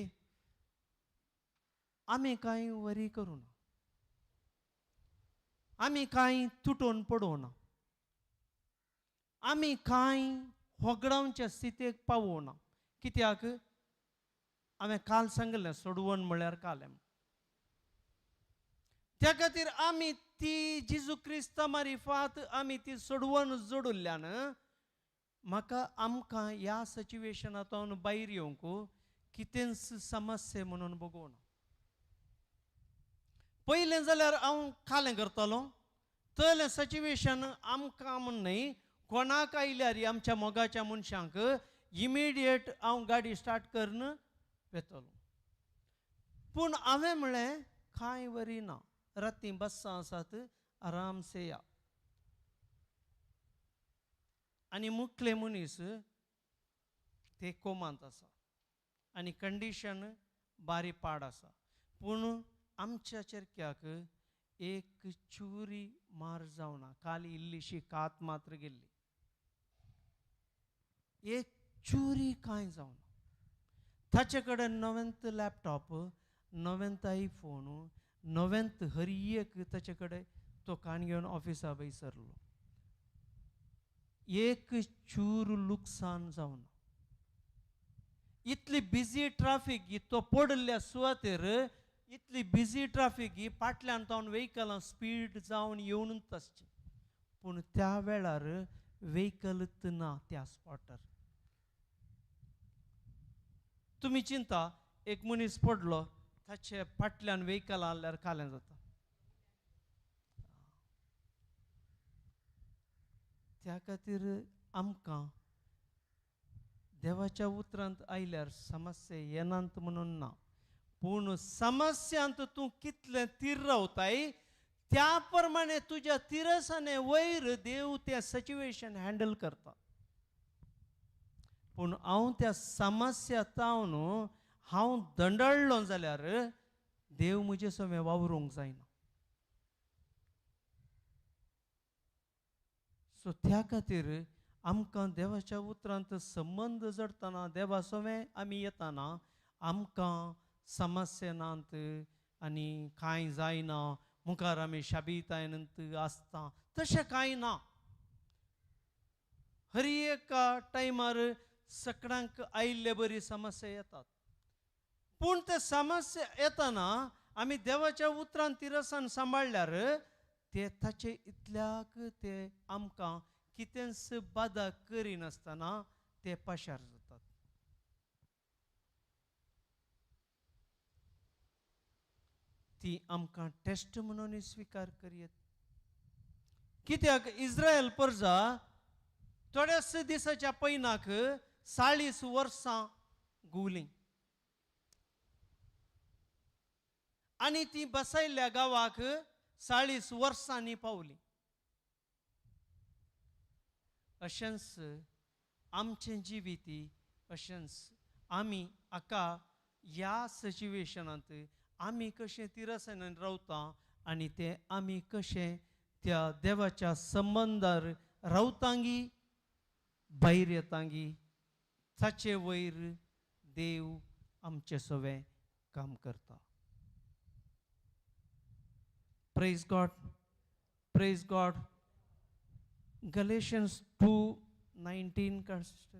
आमी कांय वरी करूं ना, आमी कांय तुटोवन पडोवना ना, आमी कांय होगडावच्या स्थितीक पावोवना. कित्याक हांवें काल सांगलें सोडवण म्हळ्यार कालें. त्या खातीर आमी ती जेजू क्रिस्ता मारिफात आमी ती सोडवण जोडिल्ल्यान म्हाका आमकां ह्या सिच्युएशनांतल्यान भायर येवंक कितेंच समस्या म्हणून बगोवना. पयलें जाल्यार हांव कालें करतालो तलें सिच्युएशन आमकां म्हूण न्हय कोणाक आयल्यार आमच्या मोगाच्या मनशांक इमिडिएट हांव गाडी स्टार्ट करून वेतलो. पूण हांवें म्हळें कांय वरी ना, राती बस्सां आसात आरामसे या. आनी मुखले मनीस ते कोमांत आसा आनी कंडिशन बारी पाड आसा. पूण आमच्या चेरक्याक एक चुरी मार जावना, काल इल्लीशी कात मात्र गेल्ली, एक चुरी कांय जावना. ताचे कडेन नवेंत लॅपटॉप, नवेंत आयफोन, नवेंत हर एक ताचे कडेन तो कान घेवन ऑफिसा वयर सरलो. एक चूर लुकसाण जावना. इतली बिजी ट्राफीक तो पडिल्ल्या सुवातेर इतली बिजी ट्राफीक ही फाटल्यान तावन व्हेकलां स्पीड जावन येवनूच आसची. पूण त्या वेळार व्हेकलच ना त्या स्पॉटार. तुमी चिंता, एक मनीस पडलो, ताचे फाटल्यान व्हेकल आहल्यार कालें जाता. त्या खातीर आमकां देवाच्या उतरांत आयल्यार समस्या येनात म्हणून ना, पूण समस्यांत तूं कितलें तीर रावताय त्या प्रमाणे तुज्या तिरसाने वयर देव तें सिच्युएशन हँडल करता. पूण हांव त्या समस्या तावन हांव दंडळ्ळो जाल्यार देव म्हजे समें वावरूंक जायना. सो त्या खातीर आमकां देवाच्या उतरांत संबंद जडटना, देवा सवें आमी येताना आमकां समस्या नात आनी कांय जायना, मुखार आमी शाबीतायनंत आसता, तशें कांय ना. हर एका टायमार सगळ्यांक आयिल्ले बरी समस्या येतात, पूण ते समस्या येताना आमी देवाच्या उतरान तिरसान सांबाळ्ळ्यार ते ताचे इतल्याक ते आमकां कितेंच बादा करिनासतना ते पाशार जातात. ती आमकां टेस्ट म्हणून स्विकार करयेत. कित्याक इस्रायल प्रजा थोड्याच दिसाच्या पयनाक 40 वर्सां गुवलीं आनी ती बसयल्ल्या गांवाक 40 वर्सांनी पावली. अशेंच आमचें जिवीत, अशेंच आमी हाका ह्या सिच्युएशनांत आमी कशें तिरसायेन रावता आनी तें आमी कशें त्या देवाच्या संबंदार रावतांगी भायर येतांगी ताचे वयर देव आमचे सवें काम करता. Praise God, praise God. Galatians 2:19 का सिस्टर.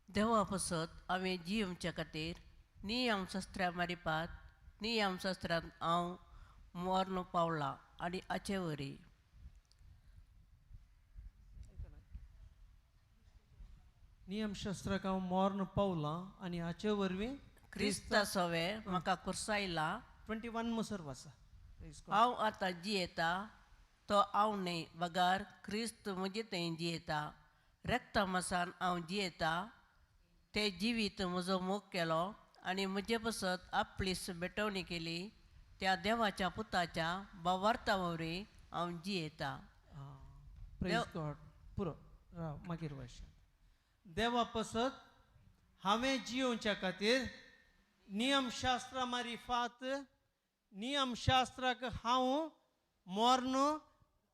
देवा पसत हांवें जियेवच्या खातीर नियम शस्त्रा मारिपात नियम शस्त्रांत हांव मर्ण पावलां आनी हाचे वरी नियमशास्त्राक हांव मर्ण पावलां आनी हाचे वरवीं क्रिस्ता सवें म्हाका कुर्सायला. 21 मुसर वाचा. हांव आतां जियेता तो हांव न्हय बगार क्रिस्त म्हजे थंय जियेता. रक्ता मासान हांव जियेता ते जिवीत म्हजो मोग केलो आनी म्हजे पसत आपलीच भेटवणी केली त्या देवाच्या पुताच्या भावार्था वरवीं हांव जियेता. प्रेज गॉड. पुरो राव मागीर वाच. देवा पसत हांवें जियोवच्या खातीर नियमशास्त्रा मारिफात नियमशास्त्राक हांव मर्ण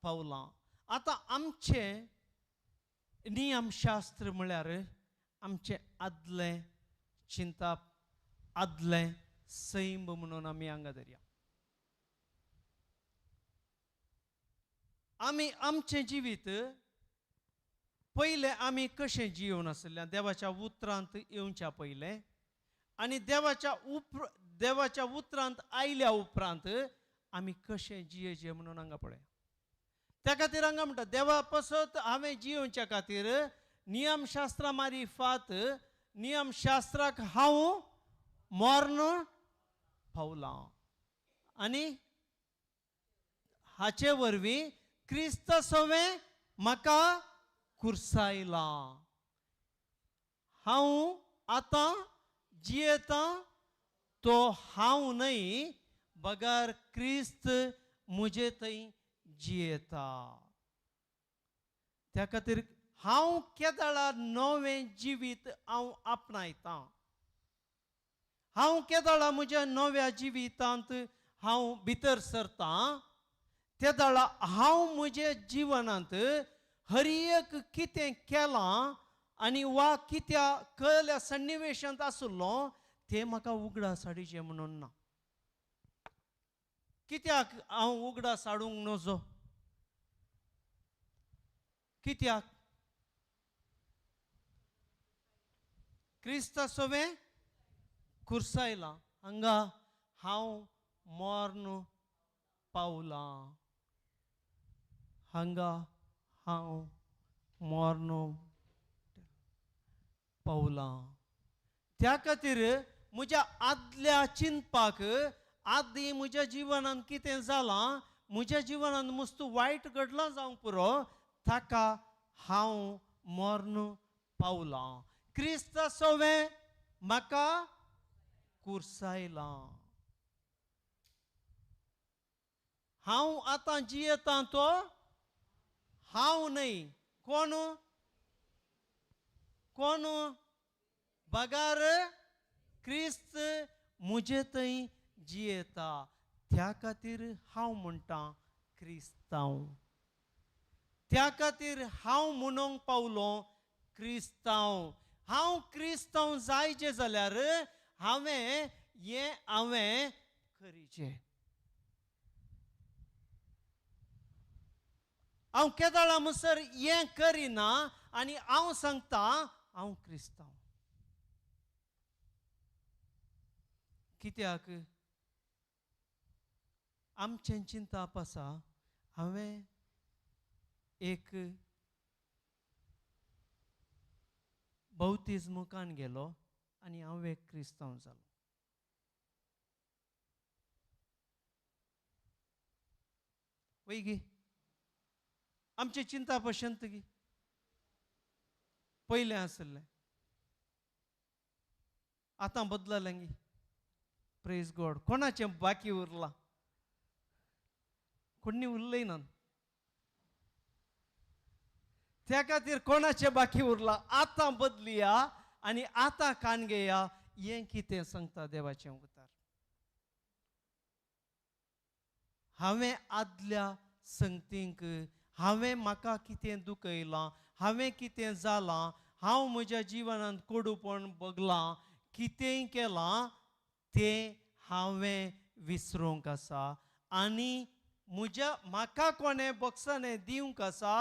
पावलां. आतां आमचें नियमशास्त्र म्हळ्यार आमचें आदलें चिंताप, आदलें सैम म्हणून आमी हांगा धरया. आमी आमचें जिवीत पयलें आमी कशें जियोवन आसलें देवाच्या उतरांत येवच्या पयलें आनी देवाच्या उतरांत आयल्या उपरांत आमी कशें जियेचें म्हणून हांगा पळय. त्या खातीर हांगा म्हणटा देवा पसत हांवें जियोवच्या खातीर नियमशास्त्रा मारिफात नियमशास्त्राक हांव मर्ण पावलां आनी हाचे वरवीं क्रिस्त सवें म्हाका कुर्सायलां. हांव आतां जियेतां तो हांव न्हय बगर क्रिस्त म्हजे थंय जियेता. त्या खातीर हांव केदळा नवें जिवीत हांव आपणायतां. हांव केदळा म्हज्या नव्या जिवितांत हांव भितर सरतां तेदळा हांव म्हज्या जिवनांत हर एक कितें केलां आनी वा कित्या कल्या सन्निवेशांत आसलो तें म्हाका उगडास हाडचें म्हणून ना. कित्याक हांव उगडास हाडूंक नजो? कित्याक? क्रिस्ता सवें कुर्सायलां, हांगा हांव मर्ण पावलां, हांगा हांव मर्ण पावलां. त्या खातीर म्हज्या आदल्या चिंतपाक, आदीं म्हज्या जिवनांत कितें जालां, म्हज्या जिवनांत मस्त वायट घडलां जावंक पुरो, ताका हांव मर्ण पावलां. क्रिस्ता सवें म्हाका कुर्सायलां. हांव आतां जियेतां तो हांव न्हय, कोण कोण बगार क्रिस्त म्हजे थंय जियेता. त्या खातीर हांव म्हणटां क्रिस्तांव. त्या खातीर हांव म्हणूंक पावलो क्रिस्तांव. हांव क्रिस्तांव जायचे जाल्यार हांवें हें हांवें करीचें. हांव केदळा म्हणसर हें करिना आनी हांव सांगता हांव क्रिस्तांव. कित्याक आमचें चिंताप आसा, हांवें एक बौतिज्मुखान गेलो आनी हांव एक क्रिस्तांव जालो. वय गी आमचें चिंताप अशेंत गी पयलें आसलें, आतां बदललें गी. प्रेज गॉड. कोणाचें बाकी उरलां? कोणी उरलय ना. त्या खातीर कोणाचें बाकी उरलां? आतां बदलिया आनी आतां कान घेया हें कितें सांगता देवाचें उतर. हांवें आदल्या संगतींक, हांवें म्हाका कितें दुखयलां, हांवें कितें जालां, हांव म्हज्या जिवनांत कोडूपण बगलां, कितेंय केलां तें हांवें विसरूंक आसा आनी म्हज्या म्हाका कोणें बक्षाणें दिवंक आसा,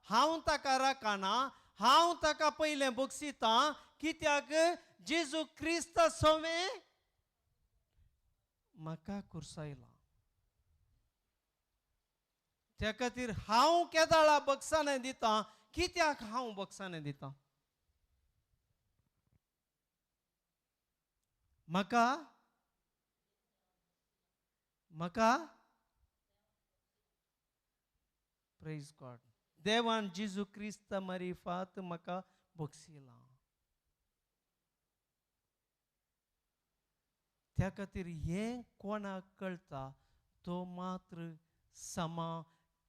हांव ताका राखना, हांव ताका पयलें बक्षितां. कित्याक जेजू क्रिस्ता सवें म्हाका कुर्सायलां. त्या खातीर हांव केदाळा बक्षाणें दितां. कित्याक हांव बक्षाणें दितां? म्हाका म्हाका प्रेज गॉड, देवान जेजू क्रिस्ता मारिफात म्हाका बक्षिलां. त्या खातीर हें कोणाक कळटा तो मात्र समा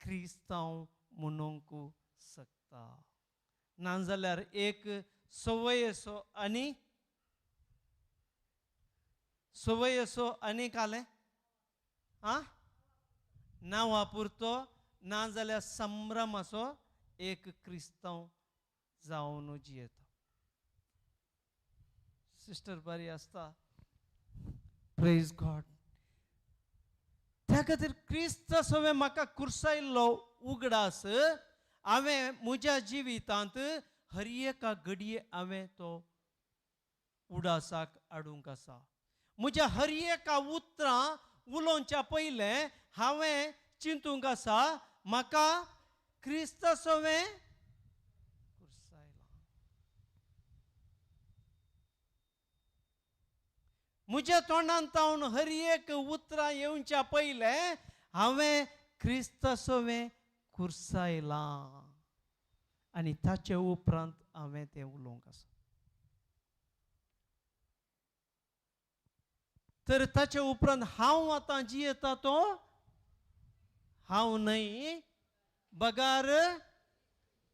क्रिस्तांव म्हणूंक शकता. नाजाल्यार एक संवयेचो आनी संवयेचो आनी कालें आं नांवा पुरतो, नाजाल्यार संभ्रमाचो एक क्रिस्तांव जावन जियेता. सिस्टर बरी आसता. प्रेज गॉड. त्या खातीर क्रिस्त सवें म्हाका कुर्सायल्लो उगडास हांवें म्हज्या जिवितांत हर एका घडये हांवें तो उडासाक हाडूंक आसा. म्हज्या हर एका उतरां उलोवच्या पयलें हांवें चिंतूंक आसा म्हाका क्रिस्त सवें कुर्सायलां. म्हज्या तोंडांत तावन हर एक उतरां येवच्या पयलें हांवें क्रिस्त सवें कुर्सायलां आनी ताचे उपरांत हांवें तें उलोवंक आसा. तर ताचे उपरांत हांव आतां जियेता तो हांव न्हय, बगार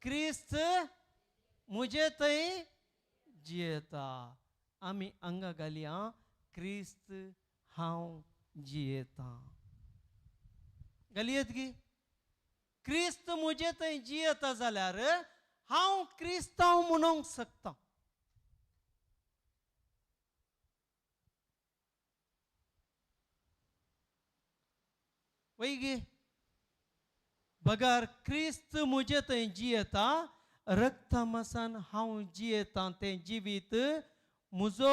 क्रिस्त म्हजे थंय जियेता. आमी आंगा घालया क्रिस्त हांव जियेता. घालयेत गी? क्रिस्त म्हजे थंय जियेता जाल्यार हांव क्रिस्तांव म्हणूंक शकता. वय गे? बगार क्रिस्त म्हजे थंय जियेता, रक्ता मासान हांव जियेता तें जिवीत म्हजो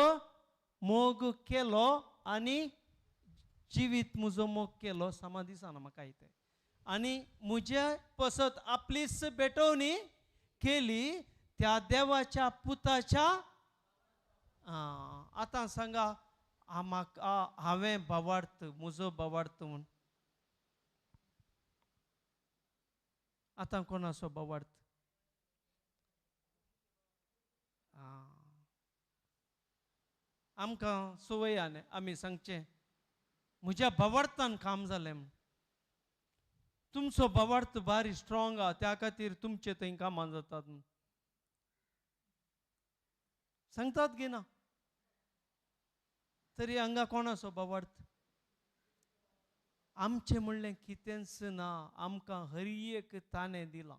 मोग केलो आनी जिवीत म्हजो मोग केलो सामा दिसना म्हाका इतें आनी म्हजे पसत आपलीच भेटवणी केली त्या देवाच्या पुताच्या. आतां सांगा म्हाका हांवें भावार्थ म्हजो भावार्थ म्हूण आतां कोणाचो भावार्थ? आमकां संवय आनी आमी सांगचें म्हज्या भावार्थान काम जालें म्हूण. तुमचो भावार्थ बारी स्ट्रोंग आहा त्या खातीर तुमचे थंय कामां जातात म्हूण सांगतात गी ना? तरी हांगा कोणाचो भावार्थ? आमचें म्हणलें कितेंच ना, आमकां हर एक ताणें दिलां.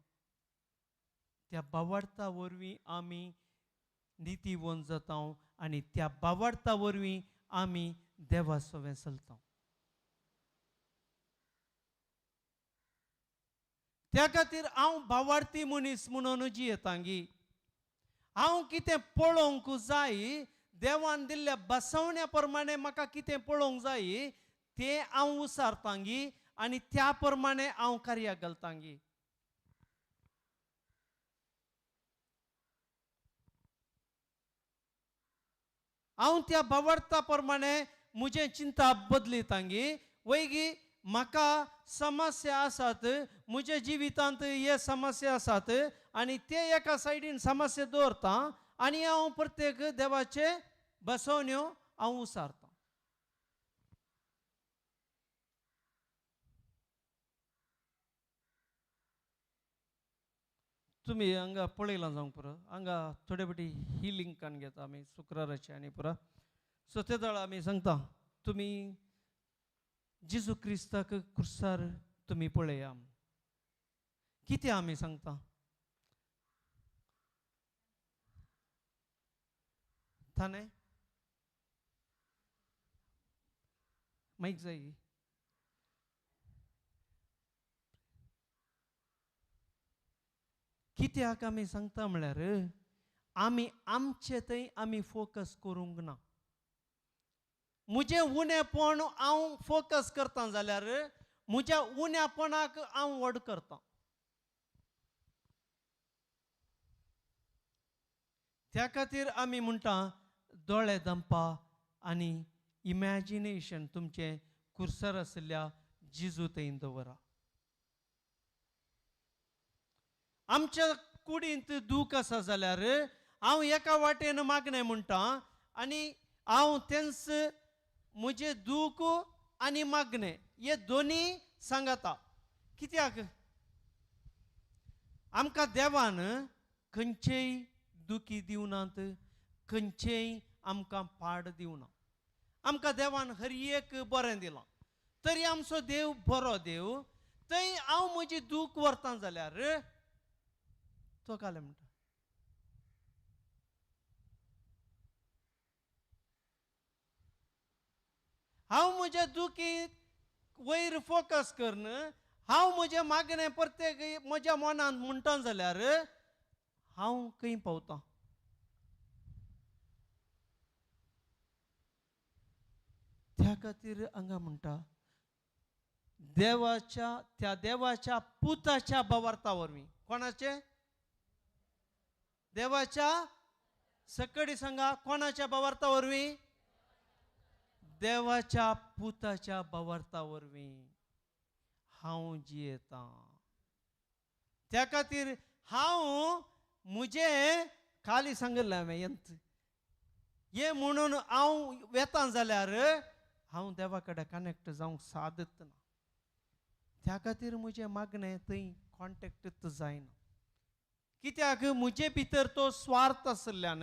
त्या भावार्था वरवीं आमी नितीवंत जाता आनी त्या भावार्था वरवीं आमी देवा सवें चलता. त्या खातीर हांव भावार्थी मनीस म्हणून जियेता गी. हांव कितें पळोवंक जाय, देवान दिल्ल्या बसवण्या प्रमाणे म्हाका कितें पळोवंक जाय तें हांव उसारतां गी आनी त्या प्रमाणे हांव कार्याक घालतां गी. हांव त्या भावार्था प्रमाणे म्हजें चिंता बदलितां गी. वयगी म्हाका समस्या आसात म्हज्या जिवितांत, हे समस्या आसात आनी ते एका सायडीन समस्या दवरता आनी हांव प्रत्येक देवाचे बसवण्यो हांव उसारतां. तुमी हांगा पळयलां जावंक पुरो, हांगा थोडे फावटी हिलींग कान घेता आमी शुक्राराचे आनी पुरो. सो ते वेळार आमी सांगता तुमी जेजू क्रिस्ताक कुर्सार तुमी पळया. कितें आमी सांगता? ताणें मायक जाय. कित्याक आमी सांगता म्हळ्यार आमी आमचे थंय आमी फोकस करूंक ना. म्हजें उणेपण हांव फोकस करता जाल्यार म्हज्या उण्यापणाक हांव व्हड करता. त्या खातीर आमी म्हणटा दोळे दंपा आनी इमॅजिनेशन तुमचें कुर्सर आशिल्ल्या जिजू थंय दवरा. आमच्या कुडींत दूख आसा जाल्यार हांव एका वाटेन मागणें म्हणटा आनी हांव तेंच म्हजें दूख आनी मागणें हे दोनी सांगता. कित्याक आमकां देवान खंयचेय दुखी दिवनात, खंयचेय आमकां पाड दिवना. आमकां देवान हर एक बरें दिलां तरी आमचो देव बरो देव. थंय हांव म्हजी दूख व्हरता जाल्यार तो कालें म्हणटा हांव म्हज्या दुखीक वयर फोकस करन हांव म्हजें मागणें प्रत्येक म्हज्या मनांत म्हणटा जाल्यार हांव खंय पावतां? त्या खातीर हांगा म्हणटा देवाच्या त्या देवाच्या पुताच्या भावार्था वरवीं. कोणाचे? देवाच्या. सकडी सांगा कोणाच्या भावार्था वरवीं? देवाच्या पुताच्या भावार्था वरवीं हांव जियेतां. त्या खातीर हांव म्हजें खाली सांगिल्लें हांवें यंत हें म्हणून हांव वेता जाल्यार हांव देवा कडेन कनेक्ट जावंक सादत ना. त्या खातीर म्हजें मागणें थंय कॉन्टेक्ट जायना. कित्याक म्हजे भितर तो स्वार्थ आशिल्ल्यान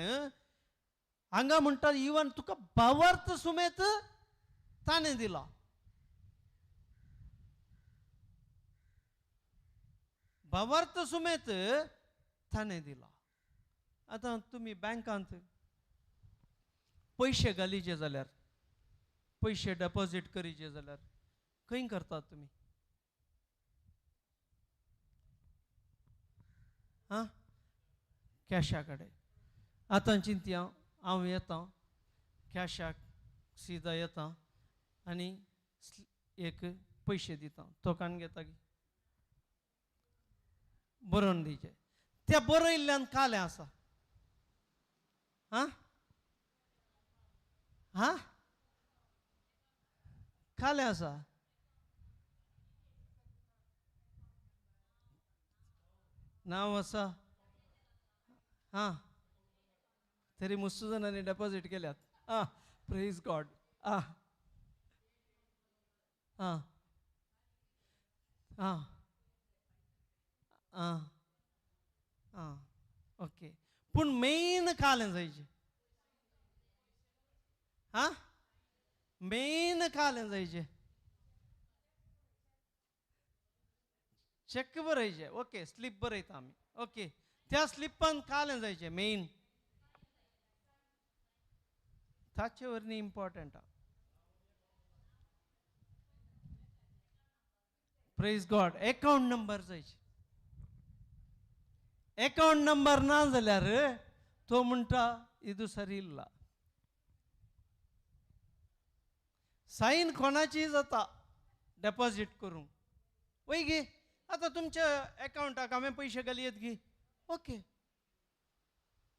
हांगा म्हणटा इवन तुका भावार्थ सुमेत ताणें दिला. भावार्थ सुमेत ताणें दिला. आतां तुमी बँकांत पयशे घालीचे जाल्यार, पयशे डेपॉजीट करीचे जाल्यार खंय करतात तुमी? आं, कॅशा कडेन. आतां चिंतया हांव येता कॅशाक सिदा येता आनी एक पयशे दिता, तो कान घेता की बरोवन दिवचे. त्या बरयल्ल्यान कालें आसा. आं आं कालें आसा. नांव आसा. हां, तरी मस्त जाणांनी डेपॉजीट केल्यात. आं, प्रेज गॉड. आं आं आं आं आं ओके. पूण मेन कालें जायचें. आं, मेन कालें जायचें. चॅक बरयचें. ओके, स्लीप बरयता आमी. ओके, त्या स्लिपान कालें जायचें मेन. ताचे वरवीं इम्पॉर्टंट. प्रेज गॉड. एकावंट नंबर जायचे. एकावंट नंबर ना जाल्यार तो म्हणटा इदू सरी इल्ला. सायन कोणाची जाता डेपॉजीट करूंक वय गे. आतां तुमच्या एकावंटाक हांवें पयशे घालयत गी. ओके,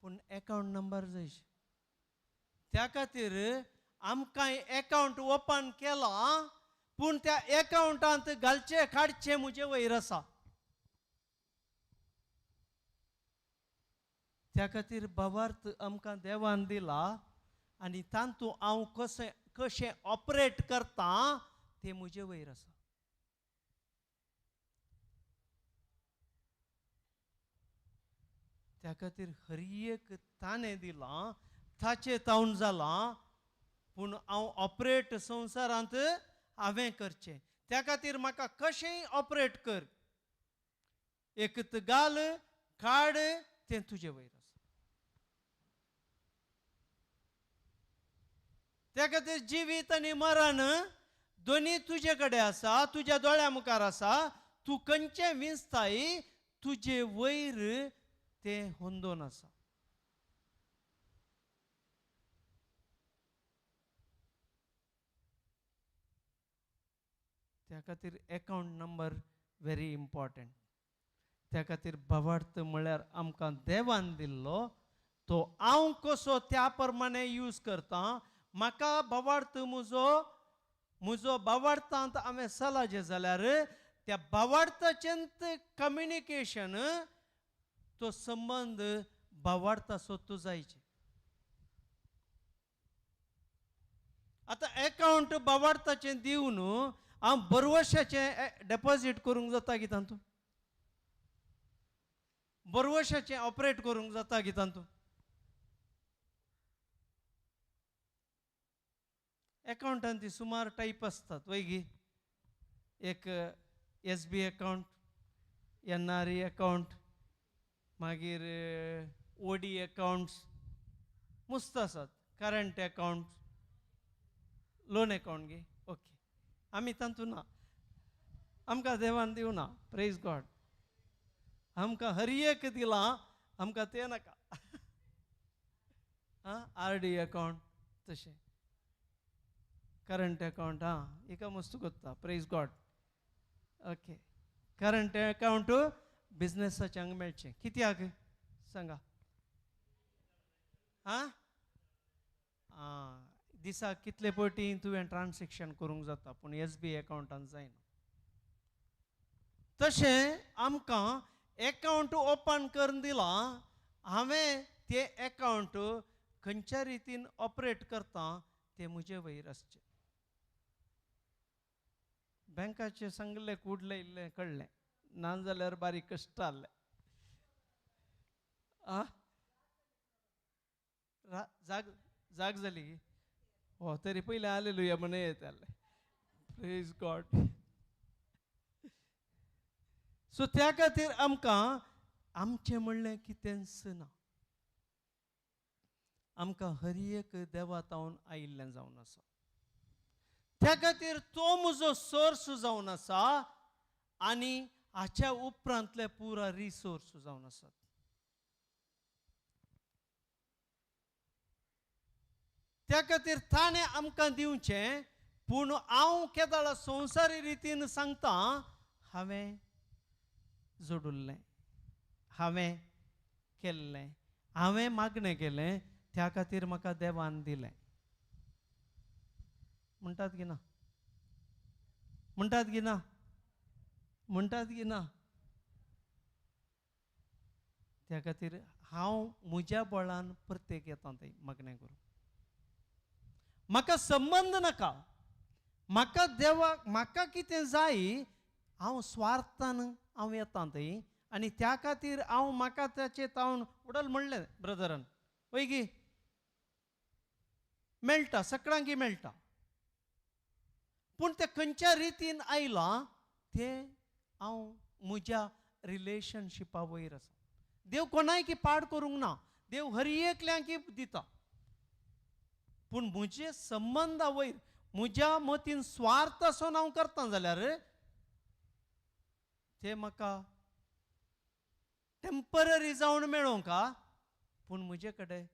पूण एकावंट नंबर जायचे. त्या खातीर आमकां एकावंट ओपन केलां, पूण त्या एकावंटांत घालचे काडचे म्हजे वयर आसा. त्या खातीर भावार्थ आमकां देवान दिला आनी तातूंत हांव कशें कशें ऑपरेट करता तें म्हजे वयर आसा. त्या खातीर हर एक ताणें दिलां, ताचें तावन जालां, पूण हांव ऑपरेट संवसारांत हांवें करचें. त्या खातीर म्हाका कशेंय ऑपरेट कर, एक घाल काड, तें तुजे वयर आसा. त्या खातीर जिवीत आनी मरण दोनी तुजे कडेन आसा, तुज्या दोळ्या मुखार आसा. तूं खंयचें विंचताय तुजे वयर तें होंदोन आसा. त्या खातीर एकावंट नंबर व्हेरी इम्पॉर्टंट. त्या खातीर भावार्थ म्हळ्यार आमकां देवान दिल्लो तो हांव कसो त्या प्रमाणे यूज करता. म्हाका भावार्थ म्हजो म्हजो भावार्थांत हांवें सलाजें जाल्यार त्या भावार्थाचेंत कम्युनिकेशन तो संबंद भावार्थाचो तो जायचे. आतां एकावंट भावार्थाचें दिवन हांव बरवशाचें डेपॉजीट करूंक जाता की तातूंत, बरवशाचें ऑपरेट करूंक जाता की तातूंत. एकावंटान ती सुमार टायप आसतात वय गी. एक S B account, N R E account, मागीर ओ डी एकावंट्स मस्त आसात, करंट एकावंट, लोन एकावंट गे. ओके, आमी तातूंत ना, आमकां देवान दिवना. प्रेज गॉड. आमकां हर एक दिलां, आमकां तें नाका. आं, आर डी एकावंट तशें करंट एकावंट. आं, एका मस्त कोत्ता. Praise God. Okay, current account बिजनेसाचे हांगा मेळचें कित्याक सांगा. आं आं, दिसाक कितले पटी तुवें ट्रान्सॅक्शन करूंक जाता, पूण एस बी एकावंटान जायना. तशें आमकां एकावंट ओपन करून दिलां, हांवें तें एकावंट खंयच्या रितीन ऑपरेट करता तें म्हजे वयर आसचें. बँकाचें सांगलें कुडलें इल्लें कळ्ळें, ना जाल्यार बारीक कश्ट जाल्लें. आं, जाग जाग जाली. हो तरी पयलें हालेलुया म्हण येतालें. Praise God. सो त्या खातीर आमकां आमचें म्हणलें कितेंच ना, आमकां हर एक देवा तावन आयिल्लें जावन आसा. त्या खातीर तो म्हजो सोर्स जावन आसा आनी हाच्या उपरांतले पुरा रिसोर्स जावन आसात. त्या खातीर ताणें आमकां दिवचें. पूण हांव केदाळा संवसारी रितीन सांगता, हांवें जोडुल्लें, हांवें केल्लें, हांवें मागणें केलें, त्या खातीर म्हाका देवान दिलें. म्हणटात की ना? म्हणटात की ना? म्हणटात की ना? त्या खातीर हांव म्हज्या बळान प्रत्येक येता थंय मागणें करूं. म्हाका संबंद नाका, म्हाका देवाक म्हाका कितें जाय, हांव स्वार्थान हांव येता थंय आनी त्या खातीर हांव म्हाका ताचें तावन उडल म्हणलें ब्रदरान वय गी मेळटा, सगळ्यांकी मेळटा. पूण तें खंयच्या रितीन आयलां तें हांव म्हज्या रिलेशनशिपा वयर आसा. देव कोणायकी पाड करूंक ना, देव हर एकल्यांकी दिता. पूण म्हजे संबंदा वयर म्हज्या मतीन स्वार्थ आसून हांव करता जाल्यार ते म्हाका टेंपररी जावन मेळोंक, पूण म्हजे कडेन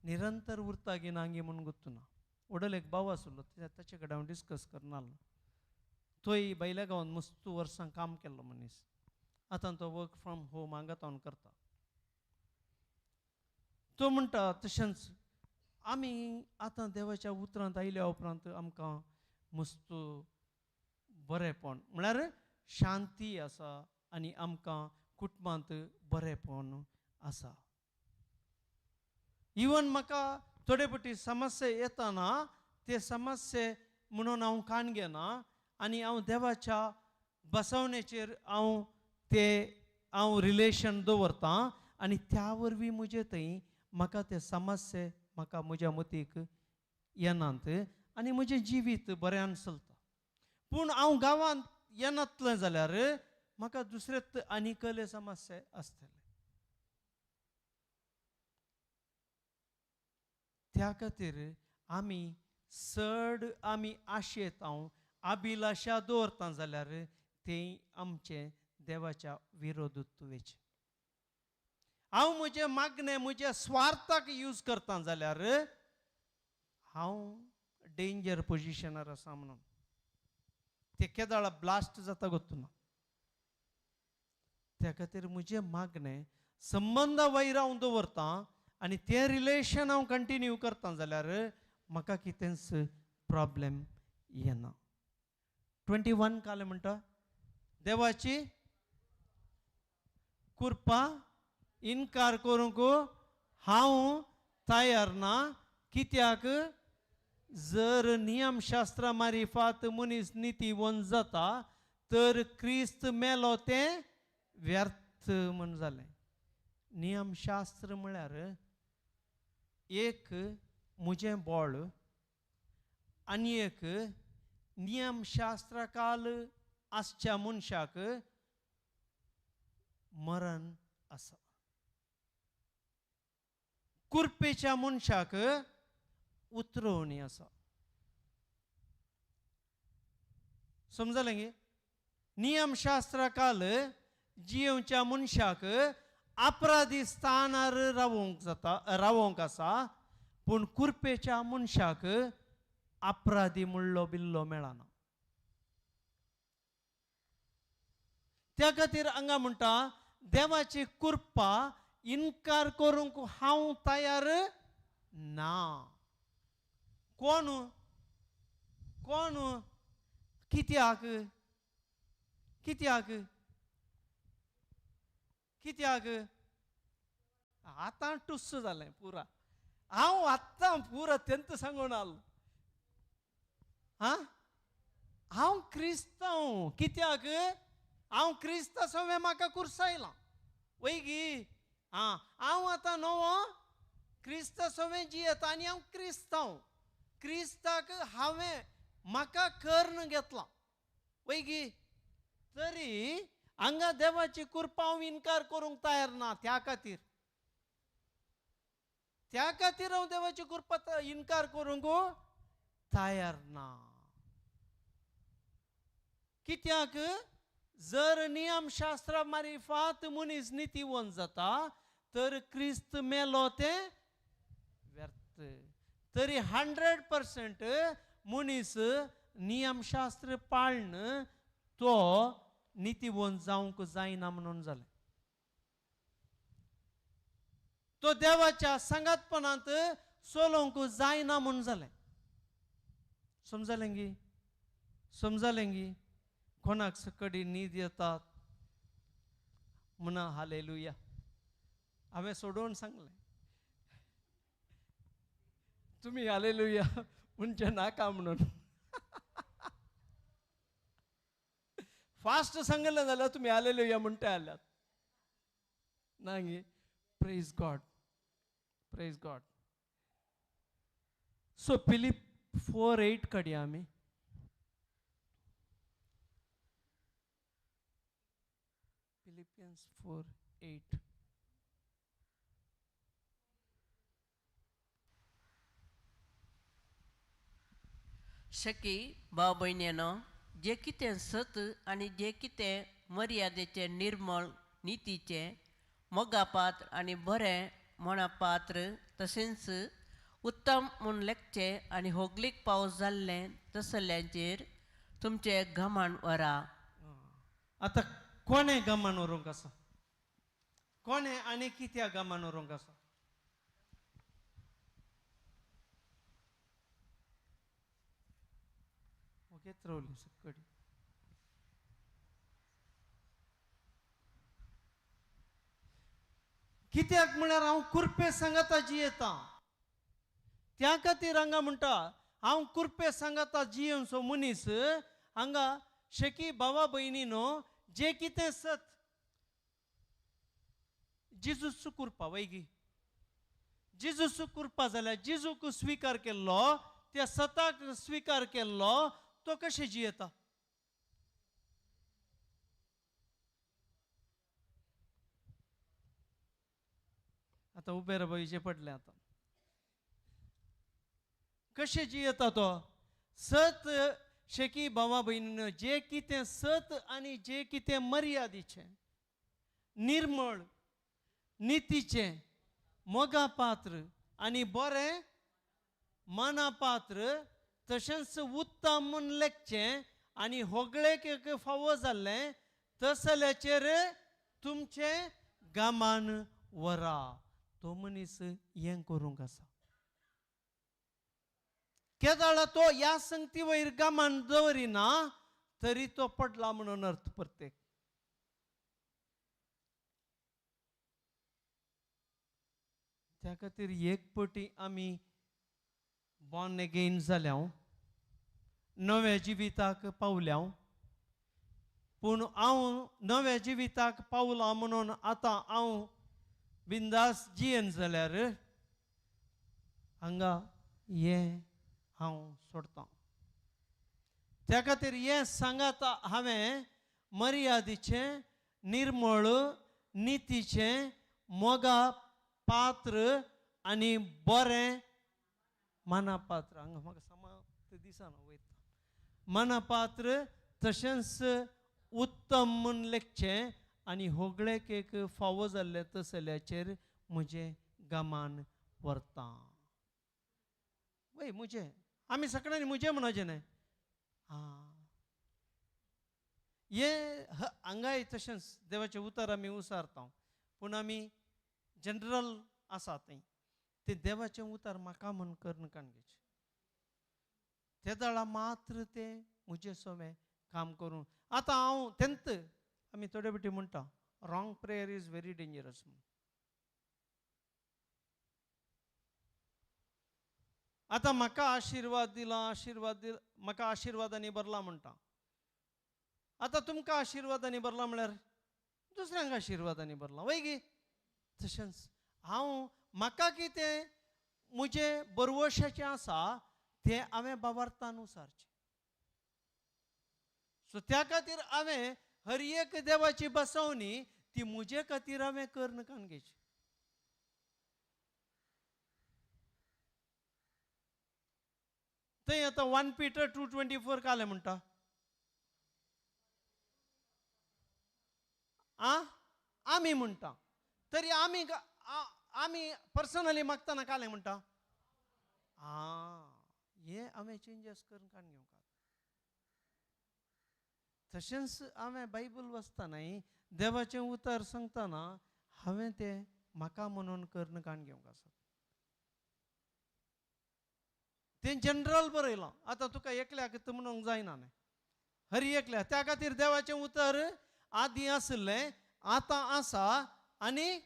निरंतर उरता गी ना गी म्हूण गुत्तू ना. वडल एक भाव आसलो, ताचे कडेन हांव डिस्कस करनासलो. तोय भायल्या गांवांत मस्तू वर्सां काम केल्लो मनीस, आतां तो वर्क फ्रॉम होम हांगा तावन करता. तो म्हणटा तशेंच आमी आतां देवाच्या उतरांत आयल्या उपरांत आमकां मस्त बरेंपण म्हळ्यार शांती आसा आनी आमकां कुटुंबांत बरेंपण आसा. इवन म्हाका थोडे फावटी समस्या येताना ते समस्ये म्हणून हांव कान घेना आनी हांव देवाच्या बसवणेचेर हांव ते हांव रिलेशन दवरतां आनी त्या वरवीं म्हजे थंय म्हाका ते समस्ये म्हाका म्हज्या मतीक येनात आनी म्हजें जिवीत बऱ्यान चलता. पूण हांव गांवांत येनातलें जाल्यार म्हाका दुसरेच आनी कसले समस्या आसतले. त्या खातीर आमी चड आमी आशेत हांव अभिलाशा दवरता जाल्यार तें आमचें देवाच्या विरोधांत वचें. हांव म्हजें मागणें म्हज्या स्वार्थाक यूज करता जाल्यार हांव डेंजर पोजिशनार आसा म्हणून ते केदाळा ब्लास्ट जाता गोत्तू ना. त्या खातीर म्हजें मागणें संबंदा वयर हांव दवरता आनी तें रिलेशन हांव कंटिन्यू करता जाल्यार म्हाका कितेंच प्रॉब्लेम येना. 21 कालें म्हणटा देवाची कृपा इनकार करूंक हांव तयार ना, कित्याक जर नियमशास्त्रा मारिफात मनीस नितीवंत जाता तर क्रिस्त मेलो तें व्यर्थ म्हण जालें. नियमशास्त्र म्हळ्यार एक म्हजें बळ आनी एक नियमशास्त्रा काल आसच्या मनशाक मरण आसा, कुरपेच्या मनशाक उतरवणी आसा. समजलें गे? नियमशास्त्रा काल जियेवच्या मनशाक अपराधी स्थानार रावोंक जाता, रावोंक आसा, पूण कुरपेच्या मनशाक अपराधी म्हणलो बिल्लो मेळना. त्या खातीर हांगा म्हणटा देवाची कृपा इनकार करूंक हांव तयार ना. कोण कोण कित्याक कित्याक कित्याक आतां टुस्स जालें पुरा. हांव आतां पुरा तेंत सांगून आलो. आं, हांव क्रिस्तांव कित्याक हांव क्रिस्तांव सवें म्हाका कुर्सायलां वय गी. आं, हांव आतां नवो क्रिस्तांव सवें जियेता आनी हांव क्रिस्तांव, क्रिस्ताक हांवें म्हाका कर्ण घेतलां वय गी. तरी हांगा देवाची कृपा हांव इनकार करूंक तयार ना. त्या खातीर त्या खातीर हांव देवाची कृपा इनकार करूंक तयार ना. कित्याक जर नियमशास्त्रा मारिफात मनीस नितीवंत जाता तर क्रिस्त मेलो तें व्यर्थ. तरी 100% मनीस नियमशास्त्र पाळन तो नितीवंत जावंक जायना म्हणून जालें. तो देवाच्या सांगातपणांत चलोवंक जायना म्हूण जालें. समजलें गी? समजलें गी? कोणाक सकडी न्हीद येतात म्हणा हालेलुया. हांवें सोडोवन सांगलें, तुमी हालेलुया म्हणचे नाका म्हणून. फास्ट सांगलें जाल्यार तुमी हालेलुया म्हणटा आल्यात ना गी? Praise God, praise God. So Philip 4:8 काडया आमी. फिलिपियन्स 4:8. सखी भाव भयणीनो, जे कितें सत आनी जे कितें मर्यादेचें, निर्मळ, नितीचें, मोगापात्र आनी बरें मणापात्र, तशेंच उत्तम म्हूण लेखचें आनी होगलीक पावस जाल्लें तसल्यांचेर तुमचें घमंड व्हरा. आतां कोणें गमान व्हरूंक आसा? कोणें आनी कित्याक गमान व्हरूंक आसा? ओगेच रावली सकडी. कित्याक म्हळ्यार हांव कुरपे सांगाता जियेता. त्या खातीर हांगा म्हणटा हांव कुरपे सांगाता जियेवचो मनीस हांगा शेकी भावा भयणीनो जे कितें सत जेजूच कुरपा वैगी जेजूच कुरपा जाल्यार जेजूक स्विकार केल्लो, त्या सताक स्विकार केल्लो तो कशें जियेता? आतां उबे रावपाचें पडलें. आतां कशें जियेता तो? सत शेकी भावा भयणीनो जे कितें सत आनी जे कितें मर्यादीचें, निर्मळ, नितीचें, मोगापात्र आनी बरें मनापात्र, तशेंच उत्तम म्हूण लेखचें आनी होगळेक एक फावो जाल्लें तसल्याचेर तुमचें गामान व्हरा. तो मनीस हें करूंक आसा. केदाळा तो ह्या संगती वयर गामान दवरिना तरी तो पडला म्हणून अर्थ प्रत्येक. त्या खातीर एक पटी आमी बॉर्न अगेन जाल्या, नव्या जिविताक पावल्या, पूण हांव नव्या जिविताक पावला म्हणून आतां हांव बिंदास जियेन जाल्यार हांगा हें हांव सोडतां. त्या खातीर हें सांगात हांवें मर्यादीचें, निर्मळ, नितीचें, मोगा पात्र आनी बरें मनापात्र. हांगा म्हाका समा दिसना वयता. मनापात्र तशेंच उत्तम म्हूण लेखचें आनी होगळेक एक फावो जाल्लें तसल्याचेर म्हजें गमान व्हरता. वय म्हजें आमी सगळ्यांनी म्हजें म्हणचें न्हय. आं हें हांगाय तशेंच देवाचें उतर आमी उसारता, पूण आमी जनरल आसा थंय तें देवाचें उतर म्हाका म्हूण करून काण घेवचें. ते दळा मात्र तें म्हजें सवें काम करून आतां हांव तेंत आमी थोडे बेटी म्हणटा wrong prayer is very dangerous म्हणून. आतां म्हाका आशिर्वाद दिला, आशिर्वाद दिला, म्हाका आशिर्वादांनी भरला म्हणटा. आतां तुमकां आशिर्वादांनी भरला म्हळ्यार दुसऱ्यांक आशिर्वादांनी भरला वय गी? तशेंच हांव म्हाका कितें म्हजें बरवशाचें आसा तें हांवें बाबार्थान उसारचें. सो त्या खातीर हांवें हर एक देवाची बसवणी ती म्हजे खातीर हांवें करून काण घेवची. थंय आतां 1 Peter 2:24 कालें म्हणटा. आं आमी म्हणटा तरी आमी आमी पर्सनली मागतना कालें म्हणटा. आं हें हांवें चेंजीस करून काडून घेवंक. तशेंच हांवें बायबल वाचतना देवाचें उतर सांगतना हांवें तें म्हाका म्हणून करून काडून घेवंक आसा. तें जनरल बरयलां, आतां तुका एकल्याक म्हणूंक जायना न्ही, हर एकल्या. त्या खातीर देवाचें उतर आदीं आशिल्लें, आतां आसा आनी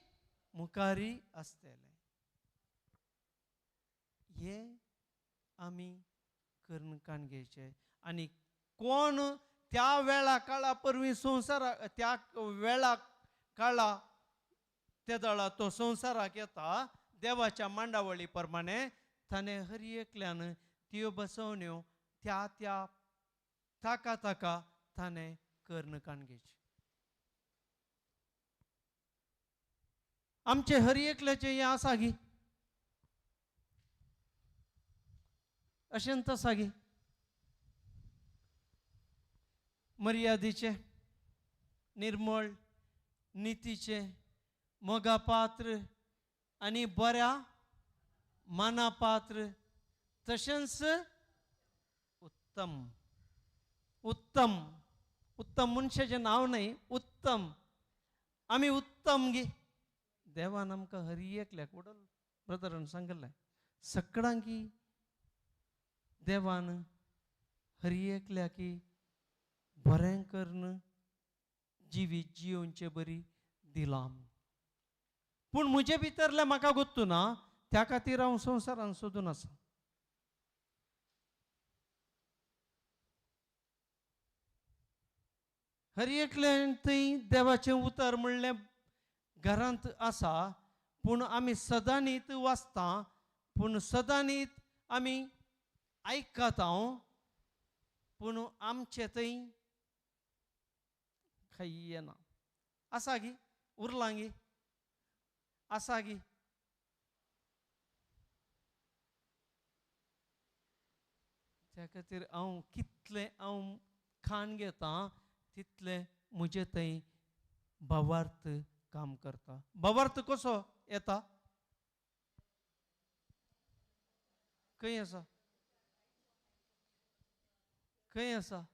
मुखारी आसतलें. हें आमी करून काडून घेवचें. आनी कोण त्या वेळा काळा परवीं संवसारा त्या वेळा काळा तेदळा तो संवसाराक येता देवाच्या मांडावळी प्रमाणे ताणें हर एकल्यान त्यो बसवण्यो त्या त्या ताका ताका ताणें करून काडून घेवचें. आमचें हर एकल्याचें हें आसा गी, अशें आसा गी, मर्यादेचें, निर्मळ, नितीचें, मोगापात्र आनी बऱ्या मानापात्र, तशेंच उत्तम. उत्तम उत्तम मनशाचें नांव न्हय, उत्तम. आमी उत्तम गी. देवान आमकां हर एकल्याक वडल ब्रदरान सांगिल्लें सगळ्यांकी देवान हर एकल्याकी बरें करून जिवीत जियोवचे बरी दिलां. पूण म्हजे भितरलें म्हाका गोत्तू ना, त्या खातीर हांव संवसारान सोदून आसा. हर एकल्यान थंय देवाचें उतर म्हणलें घरांत आसा, पूण आमी सदांनीत वाचता, पूण सदांनीत आमी आयकता, पूण आमचे थंय खंय येना. आसा गी, उरलां गी, आसा गी. त्या खातीर हांव कितलें हांव खाण घेता तितलें म्हजें थंय भावार्थ काम करता. भावार्थ कसो येता? खंय आसा? खंय आसा?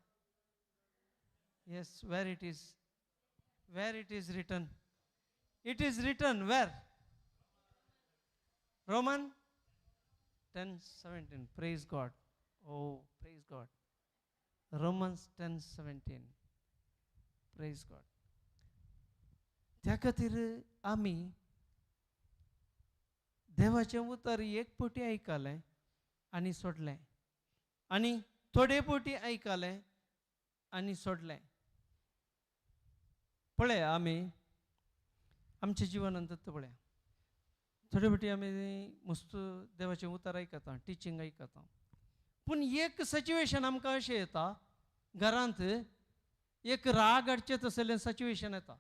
Yes, where it is? Where it is written? It is written where? Roman 10:17. Praise God. Oh, praise God. Romans 10:17. Praise God. त्या खातीर आमी देवाचें उतर एक पटी आयकलें आनी सोडलें, आनी थोडे पटी आयकलें आनी सोडलें. पळय आमी आमच्या जिवनांत पळया थोडे पटी आमी मस्त देवाचें उतर आयकता, टिचींग आयकता, पूण एक सिच्युएशन आमकां अशें येता घरांत एक राग हाडचें तसलें सिच्युएशन येता.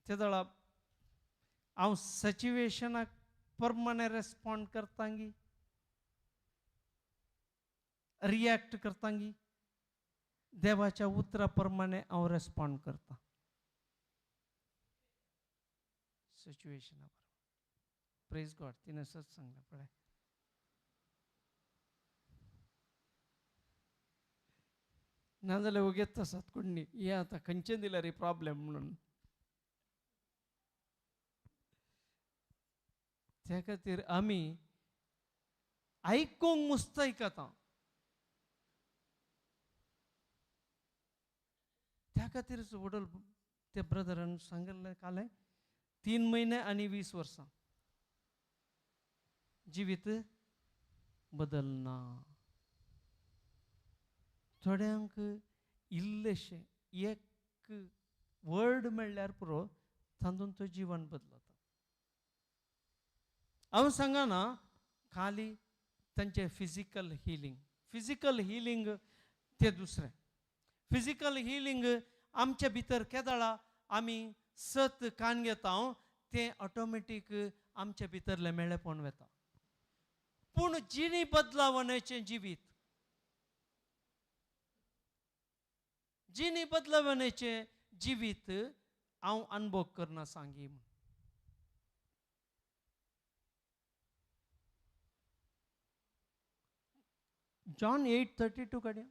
ते दळा हांव सिच्युएशनाक प्रमाणे रेस्पोंड करतांगी, रिएक्ट करतांगी, देवाच्या उतरा प्रमाणे हांव रेस्पोंड करता सिच्युएशना बरोबर. प्रेज गॉड. तिणें सच सांगलें पळय. नाजाल्यार वगेत आसात कोणी हे आतां खंयचें दिल्यार प्रॉब्लेम म्हणून. त्या खातीर आमी आयकूंक मुस्त आयकता. त्या खातीरच वडल त्या ब्रदरान सांगिल्लें कालें 3 म्हयने आनी 20 वर्सां जिवीत बदलना. थोड्यांक इल्लेशें एक वर्ड मेळ्ळ्यार पुरो तातूंत तो जिवन बदलता. हांव सांगना खाली तांचें फिजिकल हिलींग, फिजिकल हिलींग तें दुसरें. फिजिकल हिलींग आमच्या भितर केदळा आमी सत कान घेता तें ऑटोमॅटीक आमच्या भितरलें मेळेपण वता. पूण जिणी बदलावण्याचें जिवीत, जिणी बदलावण्याचें जिवीत हांव अनुभव करना सांगी म्हूण. जॉन 8:32 काडया.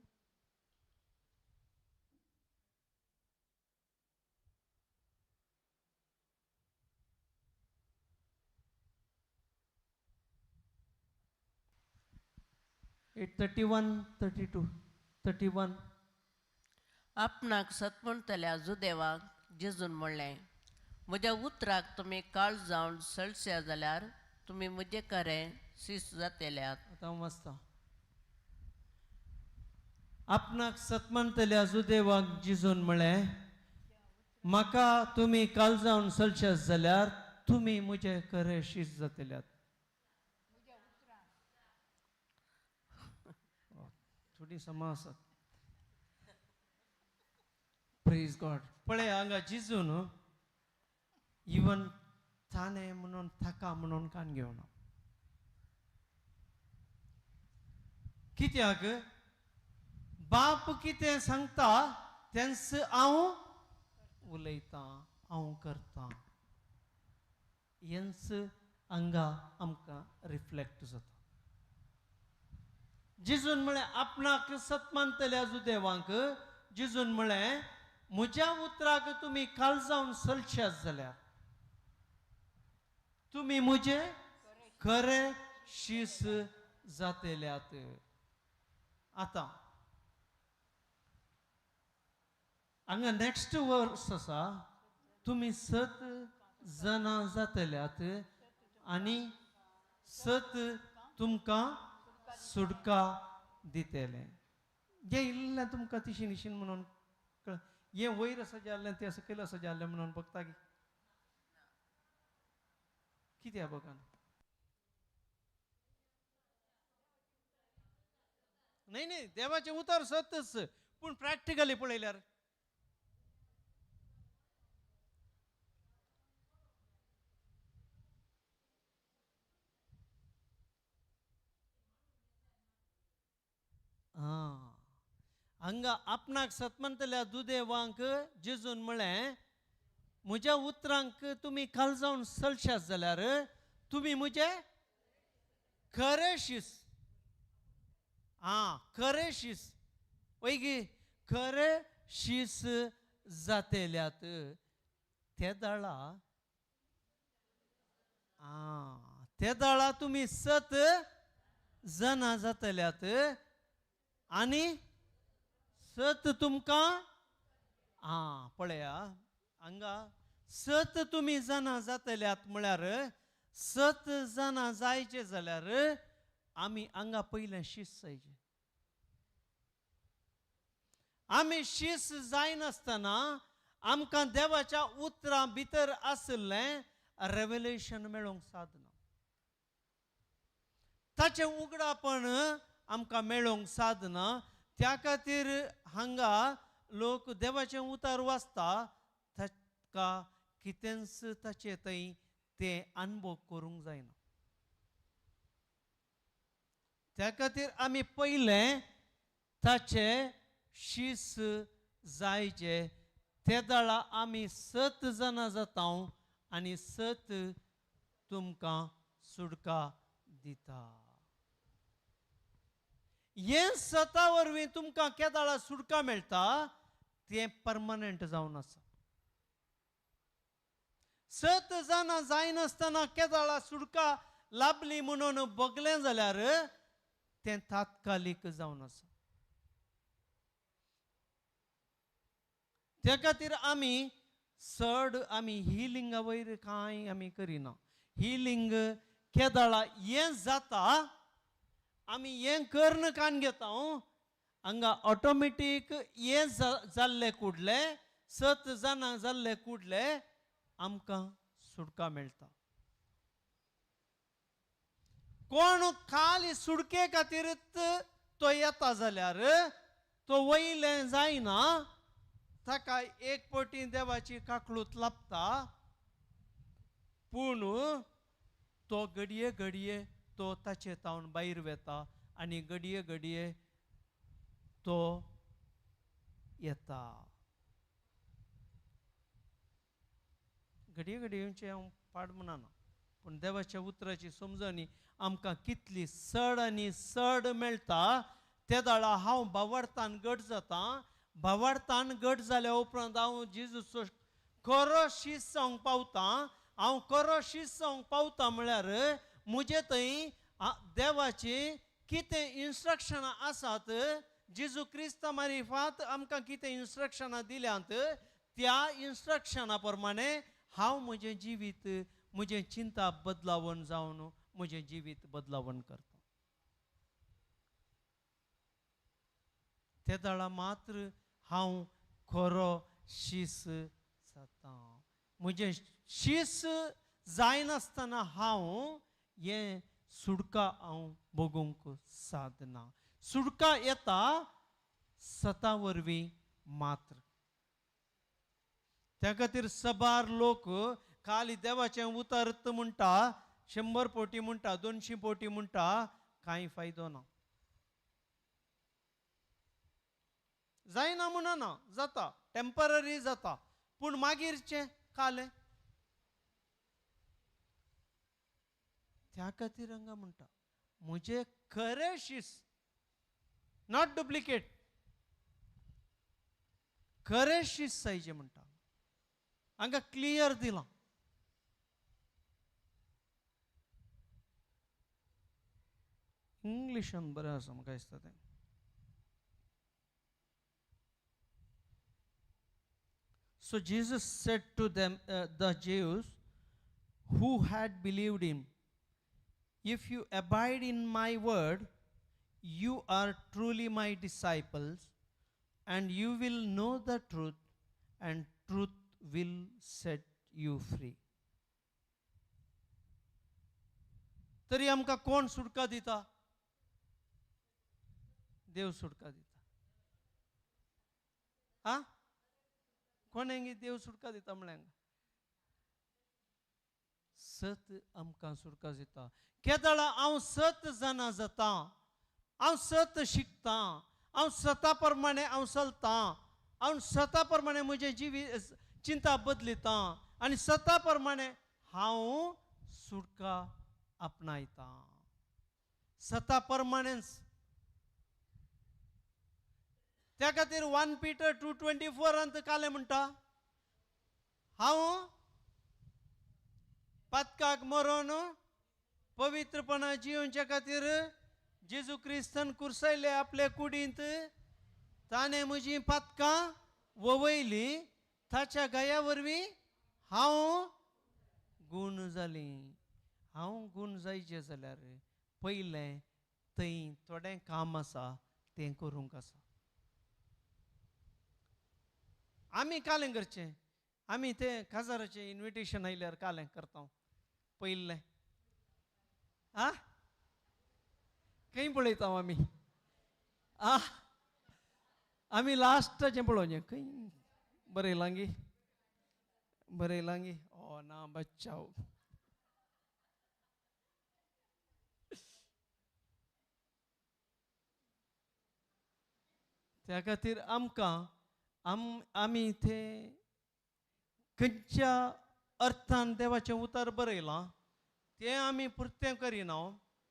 Eight 31 32 31. आपणाक सत म्हणटल्या जुदेवाक जेजून म्हणलें, म्हज्या उतराक तुमी काळ जावन सळस्या जाल्यार तुमी म्हजे खरें शिस्त जातेल्यात. आतां हांव वाचता. आपणाक सत मानतल्या जुदेवाक जिजून म्हळें, म्हाका तुमी काल जावन सलशात जाल्यार तुमी म्हजे खरे शीस जातल्यात. थोडी समा आसात. प्रेज गॉड. पळय हांगा जिजून इवन ताणें म्हणून ताका म्हणून कान घेवना. कित्याक बाप कितें सांगता तेंच हांव उलयतां, हांव करतां. हेंच हांगा आमकां रिफ्लेक्ट जाता. जिजून म्हळें आपणाक सत मानतल्या जुदेवांक जिजून म्हळें, म्हज्या उतराक तुमी काल जावन सलशात जाल्यार तुमी म्हजे खरे शीस जातेल्यात. आतां हांगा नॅक्स्ट वर्स आसा, तुमी सत जाणां जातल्यात आनी सत तुमकां सुटका दितलें. जें इल्लें तुमकां तिशी निशीन म्हणून हें वयर आसा जाल्लें तें सकयल आसा जाल्लें म्हणून बघता की कित्याक बघा न्हय न्हय देवाचें उतर सतच, पूण प्रॅक्टिकली पळयल्यार हांगा आपणाक सत मानतल्या दुदेवांक जेजून म्हळें, म्हज्या उतरांक तुमी काल जावन सलशात जाल्यार तुमी म्हजे खरे शीस, आं खरे शीस, वयगी खरे शीस जातेल्यात. ते दाळा आं ते दाळा तुमी सत जाणां जातल्यात आनी सत तुमकां आं पळया हांगा सत तुमी जाणां जातल्यात म्हळ्यार सत जाणां जायचे जाल्यार आमी हांगा पयलें शीस जायचें. आमी शीस जायनासतना आमकां देवाच्या उतरां भितर आशिल्लें रेवलेशन मेळोवंक सादना, ताचें उगडापण आमकां मेळोवंक सादना. त्या खातीर हांगा लोक देवाचें उतर वाचता ताका कितेंच ताचे थंय तें अनुभव करूंक जायना. त्या खातीर आमी पयलें ताचे शीस जायचे. ते दाळा आमी सत जाणां जाता आनी सत तुमकां सुटका दिता. हें सता वरवीं तुमकां केदाळा सुटका मेळटा तें परमनंट जावन आसा. सत जाणां जायनासतना केदाळा सुटका लाभली म्हणून बगलें जाल्यार तें तात्कालीक जावन आसा. त्या खातीर आमी चड आमी हिलिंगा वयर कांय आमी करिना. हिलिंग केदाळा हें जाता आमी हें कर्ण कान घेता हांगा ऑटोमॅटीक हें जाल्लें कुडलें सत जाणां जाल्लें कुडलें आमकां सुटका मेळटा. कोण खाली सुटके खातीरच तो येता जाल्यार तो वयलें जायना, ताका एक पटी देवाची काकळूत लाबता, पूण तो घडये घडये तो ताचे तावन भायर वेता आनी घडये घडये तो येता. घडये घडये येवचें हांव पाड म्हणना, पूण देवाच्या उतराची समजणी आमकां कितली चड आनी चड मेळटा ते दाळा हांव भावार्थान घट जाता. भावार्थान घट जाल्या उपरांत हांव जेजूचो खरो शीस जावंक पावता. हांव खरो शीस जावंक पावता म्हळ्यार म्हजे थंय देवाची कितें इन्स्ट्रक्शनां आसात, जेजू क्रिस्ता मारिफात आमकां कितें इन्स्ट्रक्शनां दिल्यांत त्या इन्स्ट्रक्शना प्रमाणे हांव म्हजें जिवीत, म्हजें चिंता बदलावन जावन म्हजें जिवीत बदलावन करता. ते दाळा मात्र हांव खरो शीस जाता. म्हजें शीस जायनासतना हांव हें सुडका हांव भोगूंक सादना. सुडका येता सता वरवीं मात्र. त्या खातीर सबार लोक खाली देवाचें उतर म्हणटा, 100 पोटी म्हणटा, 200 पोटी म्हणटा, कांय फायदो ना. जायना म्हणना, जाता, टेम्पररी जाता, पूण मागीरचें कालें. त्या खातीर हांगा म्हणटा म्हजें खरें शीस, not duplicate, खरें शीस जायचें म्हणटा. हांगा क्लियर दिलां. इंग्लिशान बरें आसा म्हाका दिसता तें. So Jesus said to them, the Jews who had believed him, if you abide in my word, you are truly my disciples, and you will know the truth, and truth will set you free. तरी आमकां कोण सुटका दिता? देव सुटका दिता. आ कोणेंगी देव सुटका दिता म्हळ्यार सत आमकां सुटका दिता. केदळा हांव सत जाणा जाता, हांव सत शिकतां, हांव सता प्रमाणे हांव चलतां, हांव सता प्रमाणे म्हजें जिवीत चिंता बदलितां आनी सता प्रमाणे हांव सुटका आपणायतां. सता प्रमाणेच. त्या खातीर 1 Peter 2:24 कालें म्हणटा, हांव पातकाक मरोन पवित्रपणा जियोवच्या खातीर जेजू क्रिस्तान कुर्सायले आपले कुडींत, ताणें म्हजी पातकां ववयली, ताच्या गया वरवीं हांव गूण जाली. हांव गूण जायचें जाल्यार पयलें थंय थोडें काम आसा तें करूंक आसा. आमी कालें करचें, आमी तें काजाराचें इन्विटेशन आयल्यार कालें करता पयलें. आ खंय पळयता आमी? आ आमी लास्टाचें पळोवचें, खंय बरयलांगी बरयलांगी ओ ना बच्चाव. त्या खातीर आमकां आमी ते खंयच्या अर्थान देवाचें उतर बरयलां तें आमी पुरतें करिना,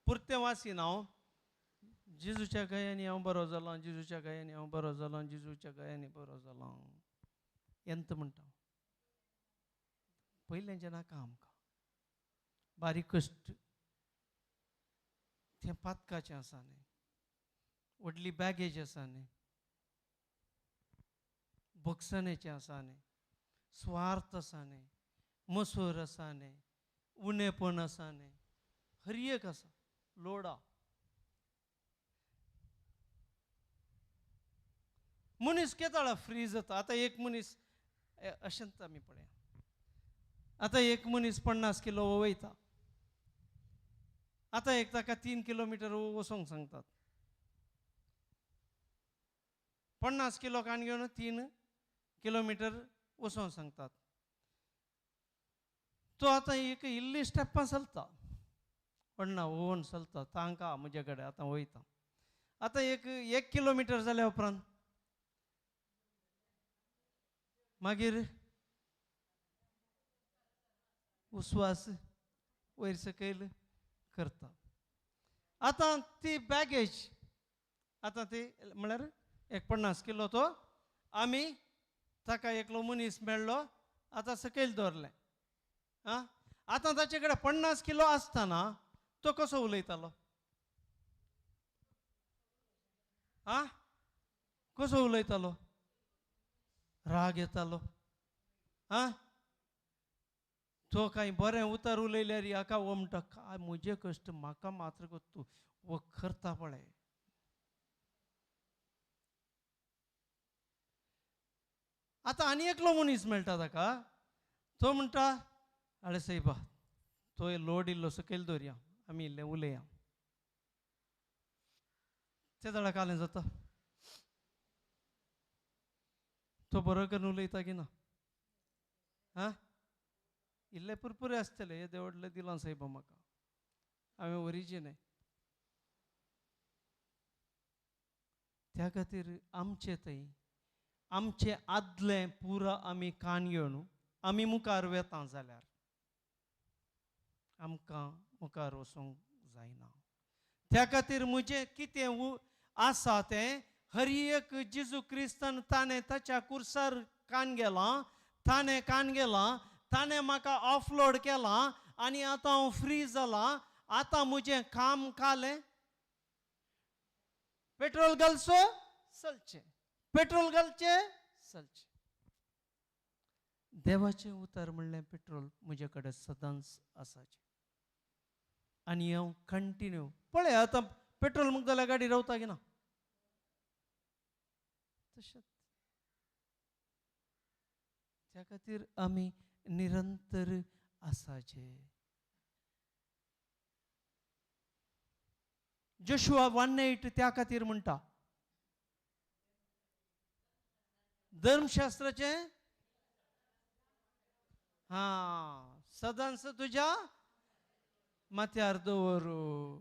पुरतें वाचिना. जेजूच्या गयांनी हांव बरो जालां, जेजूच्या गयांनी हांव बरो जालां, जेजूच्या गयांनी बरो जालां एंत म्हणटा. पयलेंचें नाका आमकां, बारीक कश्ट तें पातकाचें आसा न्ही, व्हडली बॅगेज आसा न्ही, भोगसणेचें आसा न्ही, स्वार्थ आसा न्ही, मसूर आसा न्ही, उणेपण आसा न्ही, हर एक आसा लोडा. मनीस केदाळा फ्री जाता. आतां एक मनीस अशेंच आमी पळया, आतां एक मनीस 50 किलो वयता, आतां एक ताका 3 किलोमिटर वचोंक सांगतात. 50 किलो काण घेवन 3 किलोमिटर वचोंक सांगतात. तो आतां एक इल्ली स्टेपां चलता, पडना ओवन चलता, तांकां म्हजे कडेन आतां वयता. आतां एक 1 किलोमिटर जाल्या उपरांत मागीर उस्वास वयर सकयल करता. आतां ती बॅगेज आतां ती म्हळ्यार एक 50 किलो तो आमी ताका एकलो मनीस मेळ्ळो, आतां सकयल दवरलें. आं, आतां ताचे कडेन 50 किलो आसतना तो कसो उलयतालो? आं, कसो उलयतालो? राग येतालो. आं, तो कांय बरें उतर उलयल्यार हाका वो म्हणटा काय म्हजे कश्ट म्हाका मात्र तूं वो करता पळय. आतां आनी एकलो मनीस मेळटा ताका, तो म्हणटा आळे सायबा तो लोड इल्लो सकयल दवरया, आमी इल्लें उलया. ते जाणा कालें जाता, तो बरो करून उलयता की ना? आं, इल्ले पुरपुरे आसतले, हे देवडले दिलां सायबा म्हाका, हांवें ओरिजीन. त्या खातीर आमचे थंय आमचें आदलें पुरा आमी कान घेवन आमी मुखार वेता जाल्यार आमकां मुखार वचूंक जायना. त्या खातीर म्हजें कितें आसा तें हर एक जेजू क्रिस्तान ताणें ताच्या कुर्सार कान गेलां, ताणें कान गेलां, ताणें म्हाका ऑफलोड केलां आनी आतां हांव फ्री जालां. आतां म्हजें काम कालें, पेट्रोल घालचो चलचें, पेट्रोल घालचें चलचें. देवाचें उतर म्हणलें पेट्रोल म्हजे कडेन सदांच आसाचें आनी हांव कंटिन्यू पळय. आतां पेट्रोल मुक्त जाल्यार गाडी रावता की ना? तशेंच त्या खातीर आमी निरंतर आसाचे. जोशुआ 1:8 त्या खातीर म्हणटा धर्मशास्त्राचें हां सदांच तुज्या माथ्यार दवरू.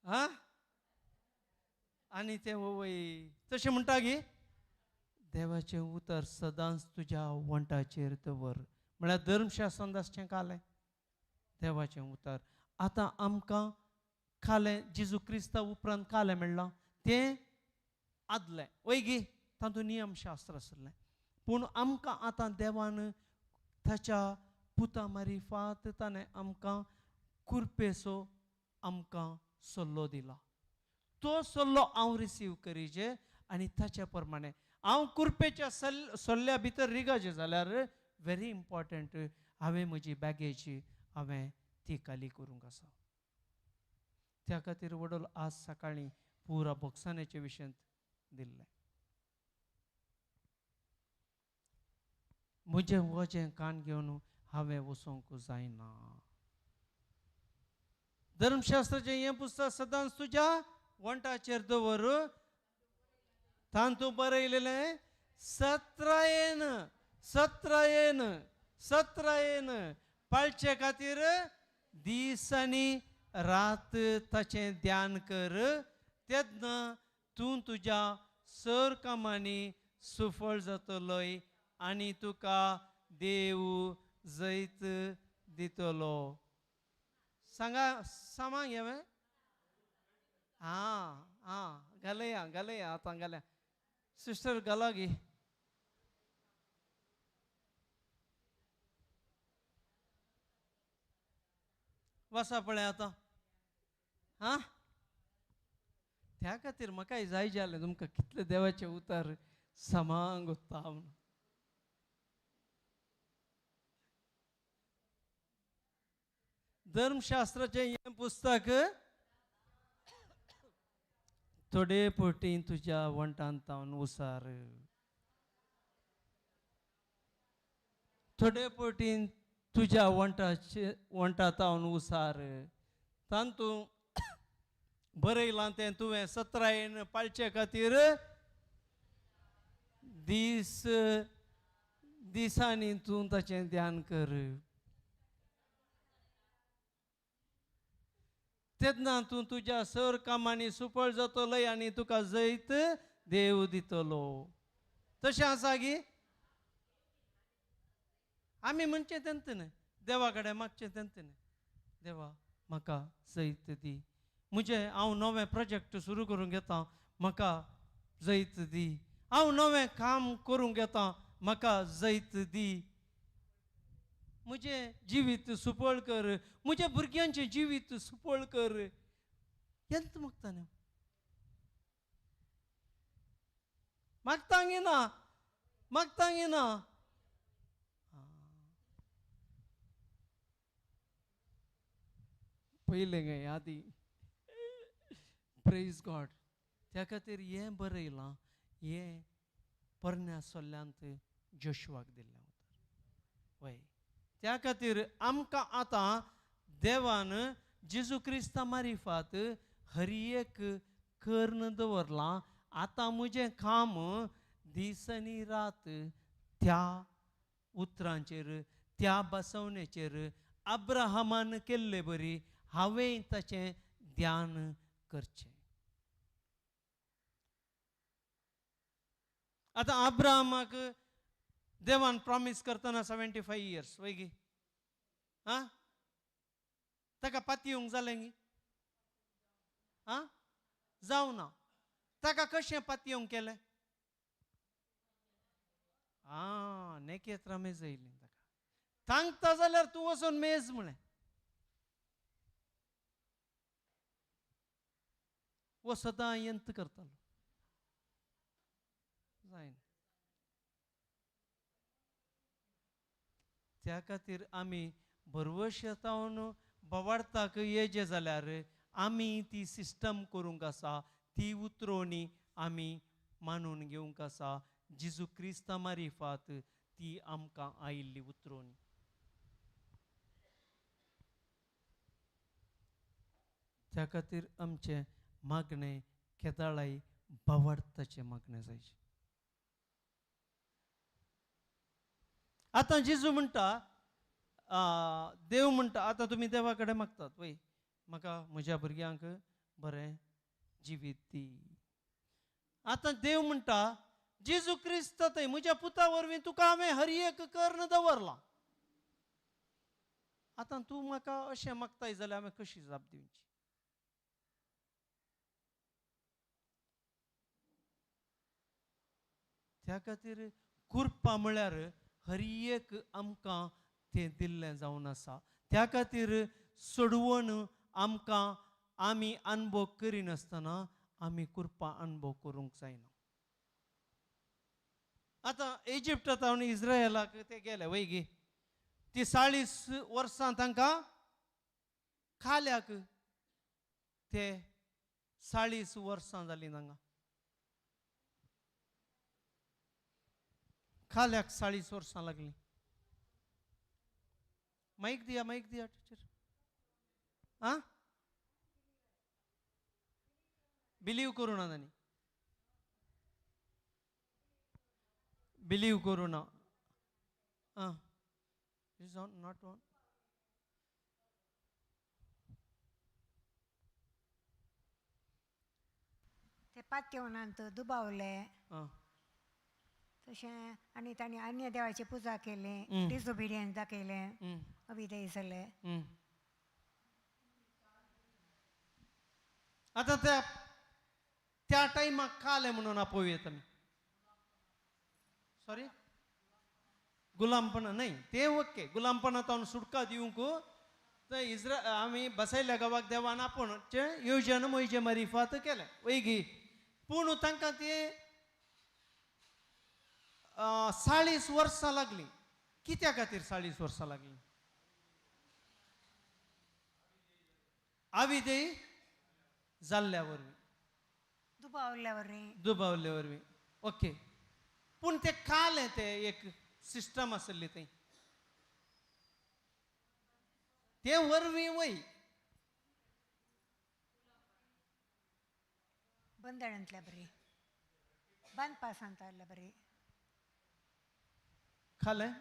हां, आनी तें वय तशें म्हणटा गी देवाचें उतर सदांच तुज्या वंटाचेर दवर. म्हळ्यार धर्मशास्त्रांत आसचें कालें देवाचें उतर. आतां आमकां कालें जेजू क्रिस्ता उपरांत कालें मेळ्ळां तें आदलें वय गी, तातूंत नियमशास्त्र आशिल्लें. पूण आमकां आतां देवान ताच्या पुता मारिफात ताणें आमकां कुरपेचो आमकां सल्लो दिला. तो सल्लो हांव रिसीव करीजे आनी ताच्या प्रमाणे हांव कुरपेच्या सल्ल्या भितर रिगाचें जाल्यार व्हेरी इम्पॉर्टंट हांवें म्हजी बॅगेज हांवें ती खाली करूंक आसा. त्या खातीर वडोल आज सकाळीं पुरा बोक्साण्याच्या विशयांत दिल्लें. म्हजें वजें कान घेवन हांवें वचोंक जायना. धर्मशास्त्राचें हें पुस्तक सदांच तुज्या वंटाचेर दवर, तातूंत बरयलेलें सत्रायेन सत्रायेन सत्रायेन पाळचे खातीर दीस आनी रात ताचें ध्यान कर, तेन्ना तूं तुज्या सर कामांनी सुफळ जातलोय आनी तुका देव जैत दितलो. सांगा सामांग हांवें? आं आं घालया घालया आतां घालया. सिस्टर घाला गी. वसा पळय आतां. आं, त्या खातीर म्हाकाय जाय जालें तुमकां कितलें देवाचें उतर समांग उरता म्हणून. धर्मशास्त्राचें हें पुस्तक थोडे पटी तुज्या वंटांत तावन उसार, थोडे पटीन तुज्या वंटाचे वंटा तावन उसार. तातूंत बरयलां तें तुवें सत्रायेन पाळचे खातीर दीस दिसांनी तूं ताचें ध्यान कर. तेन्ना तूं तुज्या सर कामांनी सुफळ जातलोय आनी तुका जैत देव दितलो. तशें आसा गी? आमी म्हणचें तेंत न्हय, देवा कडेन मागचें तेंत न्हय, देवा म्हाका जैत दी, म्हजें हांव नवें प्रोजेक्ट सुरू करूंक येता, म्हाका जैत दी, हांव नवें काम करूंक येता म्हाका जैत दी, म्हजें जिवीत सुपळ कर, म्हज्या भुरग्यांचें जिवीत सुपळ कर. येंत मागता न्हू, मागतांगी ना, मागतांगी ना. पयलें गे आदी. Praise God. त्या खातीर हें बरयलां, हें पोरण्या सोल्ल्यांत जोशुआक दिल्लें उतर. वय, त्या खातीर आमकां आतां देवान जेजू क्रिस्ता मारिफात हर एक कर्ण दवरलां. आतां म्हजें काम दीस आनी रात त्या उतरांचेर, त्या बसवणेचेर अब्राहमान केल्ले बरी हांवें ताचें ध्यान करचें. आतां अब्राहमाक देवान प्रॉमीस करतना 75 इयर्स वय गी, आं ताका पातयेवंक जालें गी, आं जावं ना, ताका कशें पातयेवंक केलें? आं नेकेत्रां मेजयलीं ताका. तांकता जाल्यार तूं वचून मेज म्हळें. वो सदां यंत करतालो. जायना. त्या खातीर आमी भरवशेतावन बोवाळताक येजे जाल्यार आमी ती सिस्टम करूंक आसा, ती उतरोवणी आमी मानून घेवंक आसा. जेजू क्रिस्ता मारिफात ती आमकां आयिल्ली उतरोवणी. त्या खातीर आमचें मागणें केदाळाय बोवाळताचें मागणें जायचें. आतां जेजू म्हणटा, देव म्हणटा, आतां तुमी देवा कडेन मागतात वय, म्हाका म्हज्या भुरग्यांक बरें जिवीत दी. आतां देव म्हणटा, जेजू क्रिस्त थंय म्हज्या पुता वरवीं तुका हांवें हर एक कर्ण दवरलां. आतां तूं म्हाका अशें मागताय जाल्यार हांवें कशी जाप दिवची? त्या खातीर कुरपा म्हळ्यार हर एक आमकां तें दिल्लें जावन आसा. त्या खातीर सोडवण आमकां आमी अनुभव करिनासतना आमी कुरपा अनुभव करूंक जायना. आतां इजिप्टांत आनी इस्रायलाक ते गेले वय गी, ती 40 वर्सां तांकां खाल्याक ते 40 वर्सां जालीं तांकां खाल्याक 40 वर्सां लागलीं. मायक दिया, मायक दिया टिचर. आं बिलीव करूं ना तांणी, बिलीव करूं ना. आं is on not on. ते पातयेवनांत दुबावले तशें, आनी तांणी अन्य देवाची पुजा केली, डिसओबिडियन्स दाखयलें, अविधेय जाले. आतां त्या त्या टायमाक कालें म्हणून आपोवया आमी. सॉरी, गुलामपणा न्हय ते ओके, गुलामपणा तावन सुटका दिवंक ते इस्रा आमी बसयल्या गांवाक देवान आपोवचें येवजण मोयजे मारिफात केलें वय गी. पूण तांकां ते 40 वर्सां लागलीं. कित्या खातीर 40 वर्सां लागलीं? आविदेय जाल्ल्या वरवीं, दुबावल्या वरवीं, दुबावल्या वरवीं. ओके, पूण ते कालें ते एक सिस्टम आसली थंय, ते वरवीं वय बंदणांतल्या बरी बांदपासांतल्या बरी खालें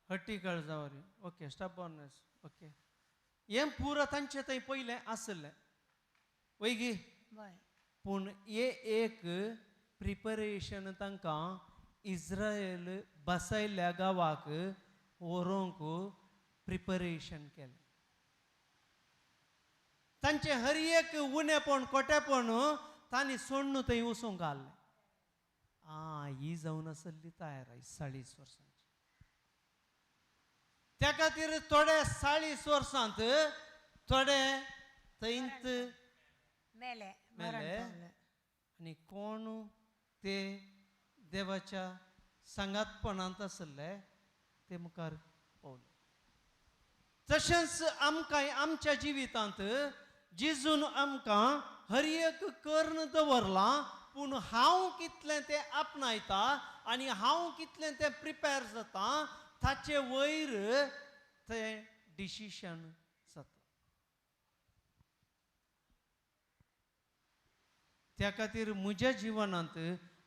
हट्टी काळजा वरवीं. ओके, स्टबॉर्ननेस. ओके, हें पुरो तांचें थंय पयलें आसलें वय गी. पूण हे एक प्रिपरेशन तांकां इस्रायल बसयल्ल्या गांवाक व्हरूंक प्रिपरेशन केलें. तांचे हर एक उणेपण खोटेपण तांणी सोडून थंय वचूंक घाल्लें. आं, ही जावन आसली तयार 40 वर्सांची. त्या खातीर थोडे 40 वर्सांत थोडे थंयत मेले, मेले. आनी कोण ते देवाच्या सांगातपणांत आसले ते मुखार पावले. तशेंच आमकां आमच्या जिवितांत जेजून आमकां हर एक कर्ण दवरलां, पूण हांव कितलें तें आपणायता आनी हांव कितलें तें प्रिपेर जाता ताचे वयर तें डिसिशन जाता. त्या खातीर म्हज्या जिवनांत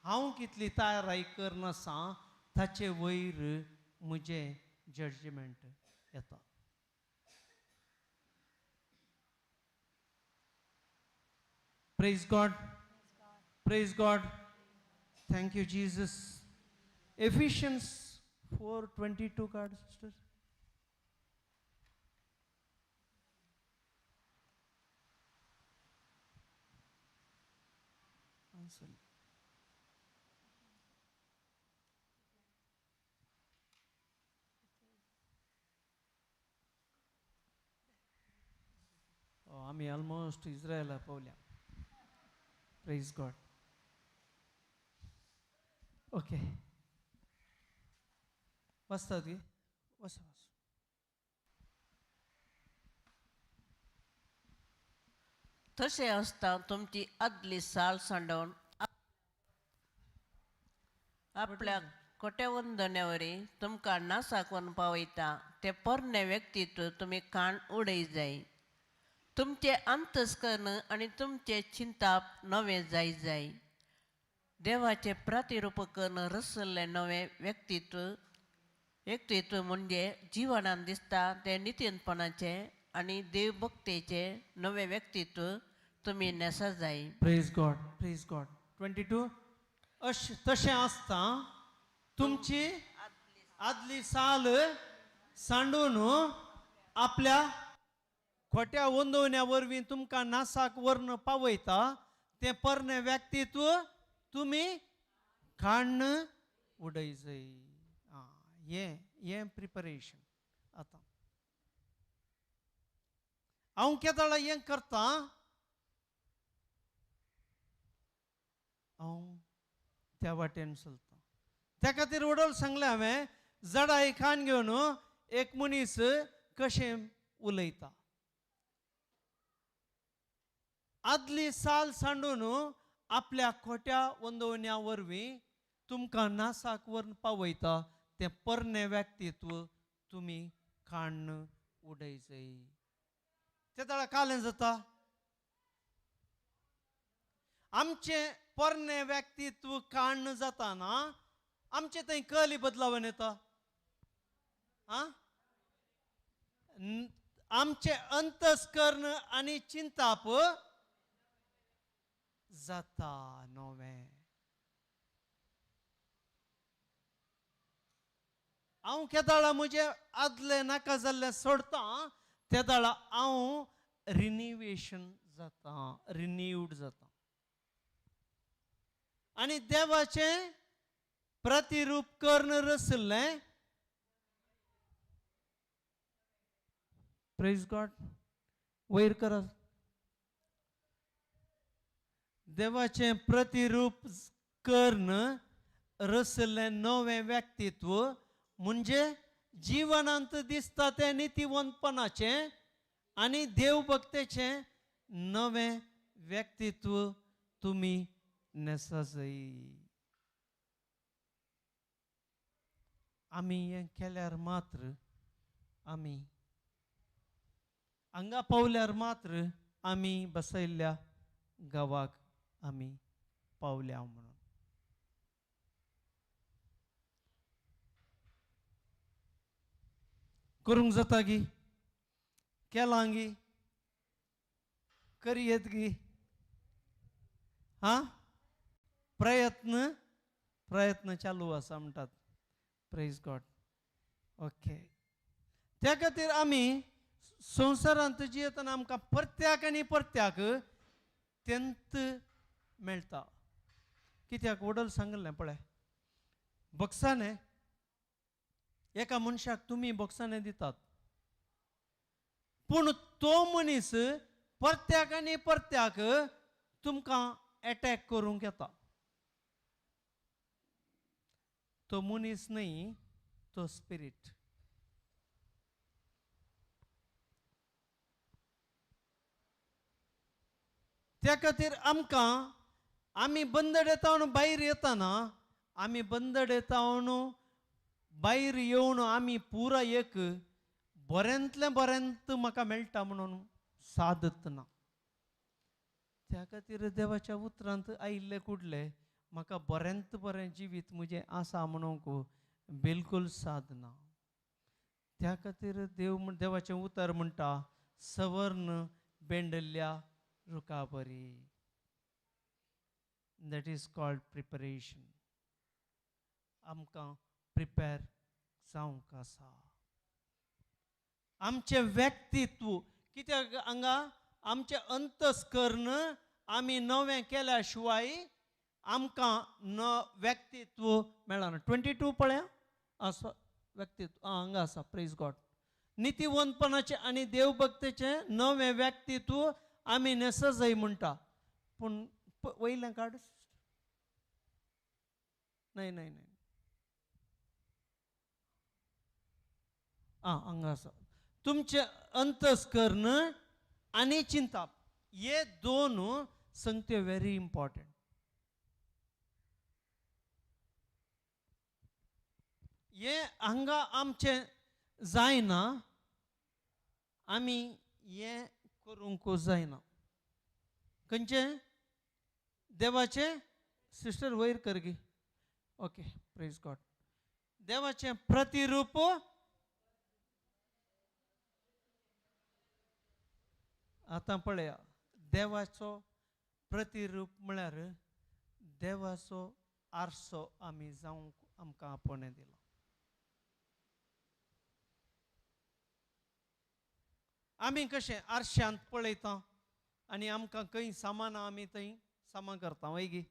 हांव कितली तयाराय करून आसा ताचे वयर म्हजें जजमेंट येता. Praise God. Praise God. Thank you, Jesus. Ephesians 4:22, God, sister. Answer. Oh, आमी ऑलमोस्ट इस्रायला पावल्या. Praise God. Okay, वाचतात गी? वसा वस. तशें आसता तुमची आदली साल सांडोवन आपल्या कोट्यावंदन्यावरी तुमकां नासाकून पावयता ते पोरणे व्यक्तित्व तुमी काण उडय जाय. तुमचें अंतस्कर्ण आनी तुमचें चिंताप नवें जाय जाय. देवाचें प्रतिरूप करून रसल्लें नवें व्यक्तित्व व्यक्तित्व म्हणजे जिवनान दिसता तें नितीनपणाचें आनी देवभक्तेचें नवें व्यक्तित्व तुमी न्हेसा जाय. Praise God. Praise God. 22. अश तशें आसता तुमची आदली साल सांडून आपल्या खोट्या वंदवण्या वरवीं तुमकां नासाक व्हरून पावयता तें पोरणें व्यक्तित्व तुमी काण्ण उडय जाय. आं, हें हें प्रिपरेशन. आतां हांव केदळा हें करता, हांव त्या वाटेन चलता. त्या खातीर वडोल सांगलें हांवें, जडाय खान घेवन एक मनीस कशें उलयता. आदली साल सांडून आपल्या खोट्या वंदवण्या वरवीं तुमकां नासाक व्हरून पावयता तें पोरणें व्यक्तित्व तुमी काण्ण उडय जाय. ते तळा कालें जाता आमचें पोरणें व्यक्तित्व काण्ण जाता ना, आमचें थंय कली बदलावन येता. आं, आमचें अंतस्कर्ण आनी चिंताप जाता नवें. हांव केदाळा म्हजें आदलें नाका जाल्लें सोडता तेदाळा हांव रिनिवेशन जाता, रिन्यूड जाता आनी देवाचें प्रतिरूप करून रचल्लें. प्रेज गॉड. वयर करा. देवाचें प्रतिरूप करून रचल्लें नवें व्यक्तित्व म्हणजे जिवनांत दिसता तें नितीवंतपणाचें आनी देवभक्तेचें नवें व्यक्तित्व तुमी न्हेसा जाय. आमी हें केल्यार मात्र, आमी हांगा पावल्यार मात्र आमी बसयल्ल्या गांवाक आमी पावल्या म्हणून. करूंक जाता गी, केलां गी, करी येत गी? हां, प्रयत्न प्रयत्न चालू आसा म्हणटात. Praise God. Okay, त्या खातीर आमी संवसारांत जियेतना आमकां परत्याक आनी परत्याक तेंत मेळटा. कित्याक वडल सांगलें पळय, बक्षाने एका मनशाक तुमी बक्षाने दितात, पूण तो मनीस परत्याक आनी परत्याक तुमकां एटॅक करूंक येता. तो मनीस न्हय, तो स्पिरीट. त्या खातीर आमकां आमी बंदडेतावन भायर येताना, आमी बंदडेतावन भायर येवन आमी पुरा एक बऱ्यांतलें बऱ्यांत म्हाका मेळटा म्हणून सादत ना. त्या खातीर देवाच्या उतरांत आयिल्ले कुडले म्हाका बऱ्यांत बरें जिवीत म्हजें आसा म्हणूंक बिलकूल साद ना. त्या खातीर देव देवाचें उतर म्हणटा सवर्ण बेंडल्ल्या रुखा बरी. That is called preparation. आमकां प्रिपेर जावंक आसा. आमचें व्यक्तित्व कित्याक हांगा आमचें अंतस्कर्ण आमी नवें केल्या शिवाय आमकां न व्यक्तित्व मेळना. 22 पळया आसा व्यक्तित्व हांगा आसा. Praise God. नितीवंतपणाचें आनी देवभक्तीचें नवें व्यक्तित्व आमी नेसजय म्हणटा, पूण वयलें काड. न्हय न्हय न्हय, आं हांगा आसा. तुमचें अंतस्कर्ण आनी चिंताप हे दोन संगते व्हेरी इम्पॉर्टंट. हे हांगा आमचें जायना, आमी हें करूंक जायना. खंयचें? देवाचें. सिस्टर वयर कर गी. Okay, praise God. देवाचें प्रतिरूप आतां पळया. देवाचो प्रतिरूप म्हळ्यार देवाचो आरसो आमी जावंक आमकां आपोवणें दिलां. आमी कशें आरशांत पळयता आनी आमकां खंय सामान आमी थंय सामान करता वय गी,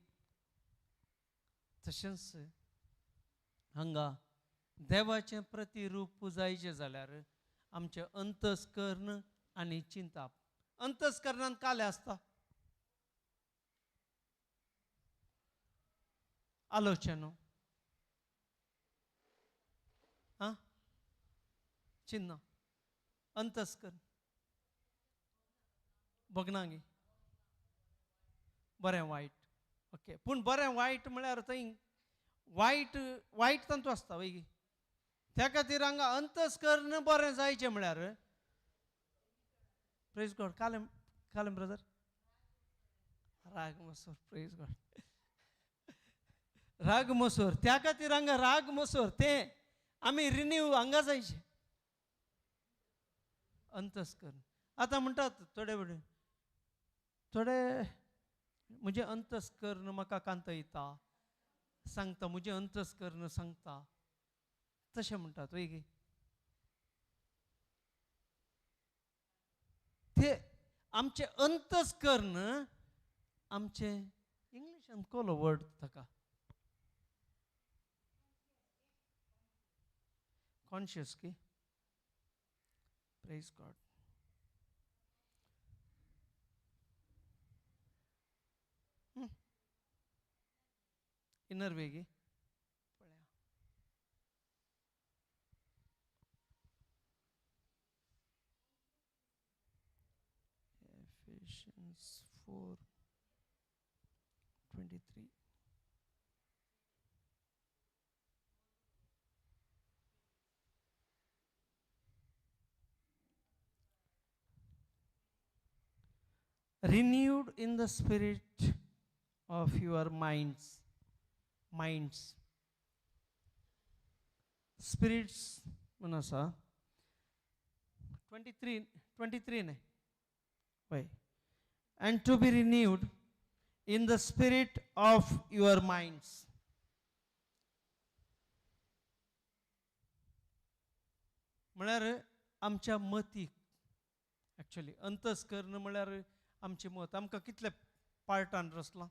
तशेंच हांगा देवाचें प्रतिरूप जायचें जाल्यार आमचें अंतस्कर्ण आनी चिंताप. अंतस्कर्णांत कालें आसता, आलोचना, आं चिन्ना, अंतस्कर्ण बगना गी बरें वायट. ओके, पूण बरें वायट म्हळ्यार थंय वायट वायट तांतू आसता वय गी. त्या खातीर हांगा अंतस्कर्ण बरें जायचें म्हळ्यार प्रेज गॉड. कालें कालें ब्रदर राग मसूर. Praise God. राग मसूर, त्या खातीर हांगा राग मसूर तें आमी रिन्यू हांगा जायचें अंतस्कर्ण. आतां म्हणटात थोडे वेळ थोडे म्हजें अंतस्कर्ण म्हाका कांतयता सांगता, म्हजें अंतस्कर्ण सांगता तशें म्हणटात वय गी. ते आमचें अंतस्कर्ण आमचें इंग्लिशान कोलो वर्ड ताका कॉन्शियस की. Praise God. Inner way गी पळया. Ephesians 4:23. Renewed in the spirit of your minds. Minds. Spirits म्हण आसा 23 न्हय वय. And to be renewed in the spirit of your minds. म्हळ्यार आमच्या मतीक एक्चुअली अंतस्कर्ण म्हळ्यार आमचें मत आमकां कितले पार्टान रचलां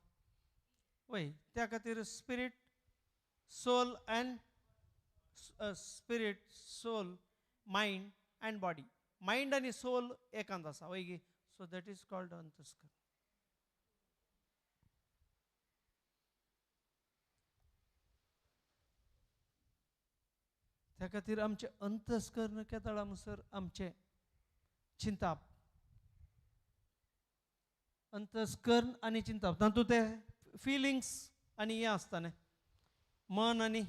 वय, त्या खातीर spirit soul and spirit soul mind and body, mind आनी सोल एकांत आसा वय गी, सो that is called अंतस्कर्ण. त्या खातीर आमचें अंतस्कर्ण केदळा म्हणसर आमचें चिंताप, अंतस्कर्ण आनी चिंताप तातूंत ते फिलिंग्स आनी हें आसता न्ही, मन आनी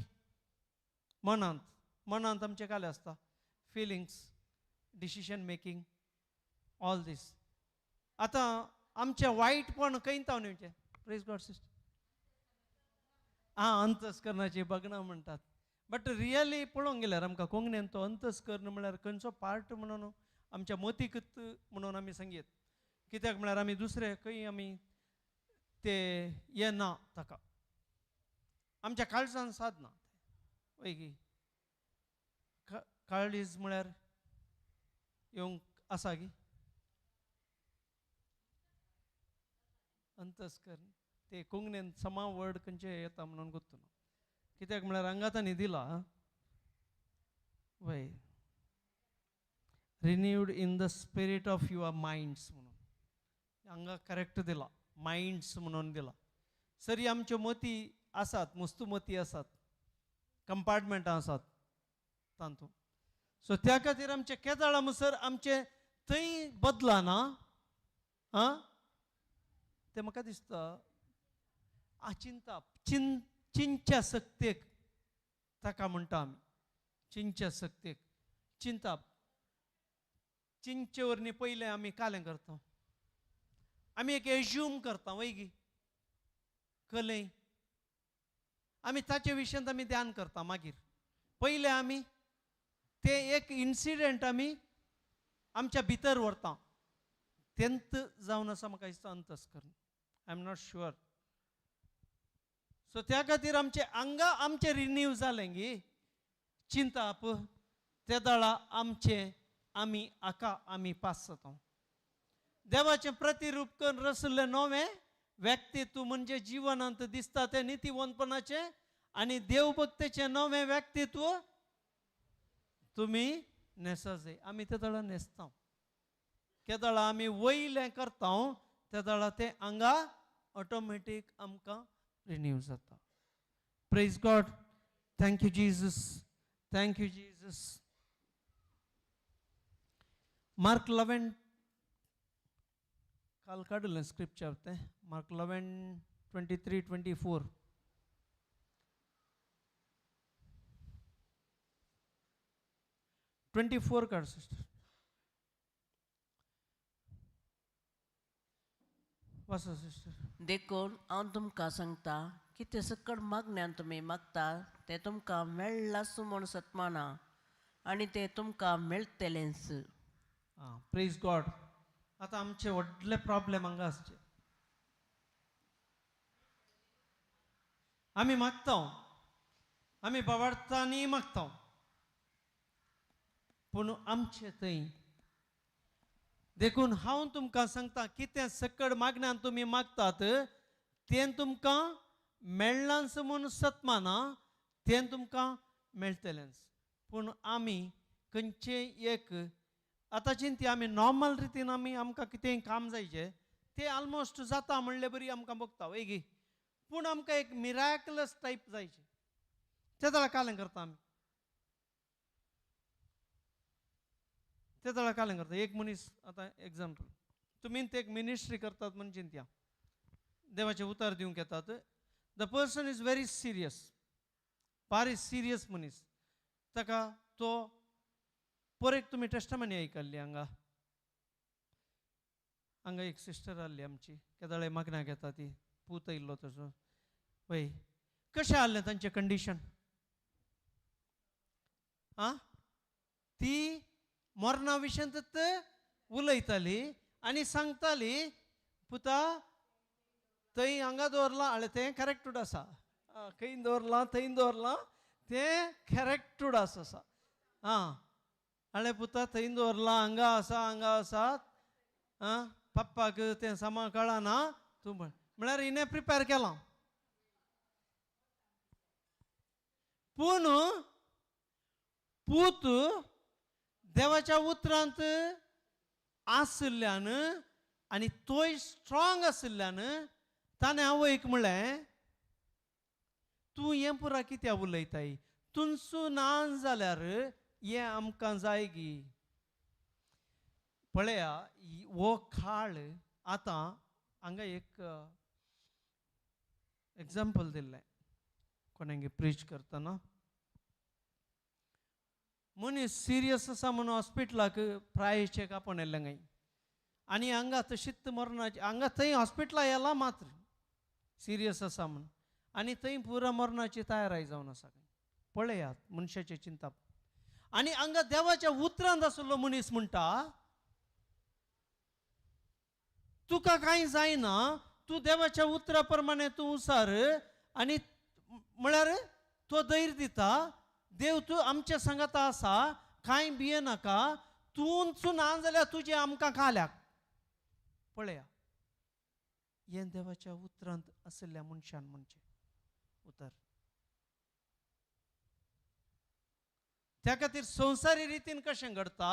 मनांत, मनांत आमचें कालें आसता feelings, decision making, all these. आतां आमचें वायटपण खंय तावन येवचें? प्रेज गॉड सिस्टर. आं, अंतस्कर्णाची भगणां म्हणटात, बट रियली पळोवंक गेल्यार आमकां कोंकणीन तो अंतस्कर्ण म्हळ्यार खंयचो पार्ट म्हणून आमच्या मतीकच म्हणून आमी सांगयत, कित्याक म्हळ्यार आमी दुसरे खंय आमी ते येना ताका, आमच्या काळजान सादना वय की. काळीज म्हळ्यार येवंक आसा की अंतस्कर्ण, ते कोंकणीन समा वर्ड खंयचे येता म्हणून गोत्तू ना, कित्याक म्हळ्यार हांगा तांणी दिला वय, renewed in the spirit of your minds म्हणून हांगा करेक्ट दिला, मायंड्स म्हणून दिला. सरी आमच्यो मती आसात, मुस्तू मती आसात, कंपार्टमेंटां आसात तातूंत. सो त्या खातीर आमचे केदळा म्हणसर आमचें थंय बदलाना आं, तें म्हाका दिसता चिंताप, चिंच्या सक्तेक ताका म्हणटा आमी, चिंच्या सक्तेक चिंताप. चिंचे वरवीं पयलें आमी कालें करता, आमी एक एज्यूम करता वय गी, कलें आमी ताचे विशयांत आमी ध्यान करता. मागीर पयलें आमी ते एक इन्सिडंट आमी आमच्या भितर व्हरता, तेंत जावन आसा म्हाका दिसता अंतस्कर्ण, I am not sure. So त्या खातीर आमचे आंगा आमचें रिन्यू जालें गी चिंताप, ते दळा आमचें आमी आका आमी पास जाता. देवाचें प्रतिरूप करून रचल्लें नवें व्यक्तित्व म्हणजे जिवनांत दिसता तें नितीवंतपणाचें आनी देवभक्तेचें नवें व्यक्तित्व तुमी न्हेसा जाय. आमी ते दळा न्हेसता, केदळा आमी वयलें करता ते दळा तें आंगा ऑटोमॅटीक आमकां रिन्यू जाता. Praise God, thank you Jesus, thank you Jesus. Mark 11 काल काडलें स्क्रिप्चर तें, मार्क 11:23 24. 24 काड सिस्टर, वाचा सिस्टर. देखून हांव तुमकां सांगता कितें सकट मागण्यान तुमी मागता तें तुमकां मेळ्ळां म्हूण सतमाना आनी तें तुमकां मेळटलेंच. आं, प्रेज गॉड. आतां आमचे व्हडले प्रॉब्लेम हांगा आसचे, आमी मागता, आमी बाबार्थांनी मागता, पूण आमचे थंय देखून हांव तुमकां सांगता कितें सकट मागण्यान तुमी मागतात तें तुमकां मेळ्ळांच म्हूण सतमाना, तें तुमकां मेळटलेंच. पूण आमी खंयचें एक आतां चिंती आमी नॉर्मल रितीन आमी आमकां कितेंय काम जायचें तें ऑलमोस्ट जाता म्हणले बरी आमकां बगता वय गी, पूण आमकां एक मिराकलस टायप जायचें, ते जाल्यार कालें करता आमी, ते जाल्यार कालें करता. एक मनीस आतां एग्जाम्पल तुमी ते एक मिनिस्ट्री करतात म्हूण चिंतया, देवाचें उतार दिवंक येतात, the person is very serious, बारी सिरियस मनीस, ताका तो पर एक तुमी टेस्टमनी आयकल्ली हांगा, हांगा एक सिस्टर आहली आमची, केदळे मागण्याक येता ती, पूत येयल्लो तसो वय, कशें आहलें तांचें कंडिशन आं, ती मरणा विशयांत उलयताली आनी सांगताली पुता थंय हांगा दवरलां हांवें तें करेक्टूड आसा, खंय दवरलां थंय दवरलां तें करेक्टूड आसा आं, हांवें पुता थंय दवरलां हांगा आसा हांगा आसा, आं पप्पाक तें सामान कळना तूं पळय म्हळ्यार हिणें प्रिपेर केलां. पूण पूत देवाच्या उतरांत आशिल्ल्यान आनी तोय स्ट्रॉंग आशिल्ल्यान ताणें आवयक म्हणलें, तूं हें पुरा कित्याक उलयताय, तुमचो ना जाल्यार हें आमकां जाय गी. पळया हो काळ आतां हांगा एक एग्जाम्पल दिल्लें कोणागे प्रीच करतना, मनीस सिरियस आसा म्हणून हॉस्पिटलाक प्रायचेक आपोवन येयल्लें गाय आनी हांगा तशीच मरणाची हांगा थंय हॉस्पिटला येला मात्र सिरियस आसा म्हूण आनी थंय पुरा मरणाची तयाराय जावन आसा. पळयात मनशाचें चिंताप. आनी हांगा देवाच्या उतरांत आशिल्लो मनीस म्हणटा, तुका कांय जायना, तूं देवाच्या उतरा प्रमाणे तूं उसार आनी म्हळ्यार तो धैर्य दिता, देव तूं आमच्या सांगाता आसा, कांय भियेनाका, तूंच ना जाल्यार तुजें आमकां खाल्याक. पळया हें देवाच्या उतरांत आशिल्ल्या मनशान म्हणचें उतर. त्या खातीर संवसारी रितीन कशें घडता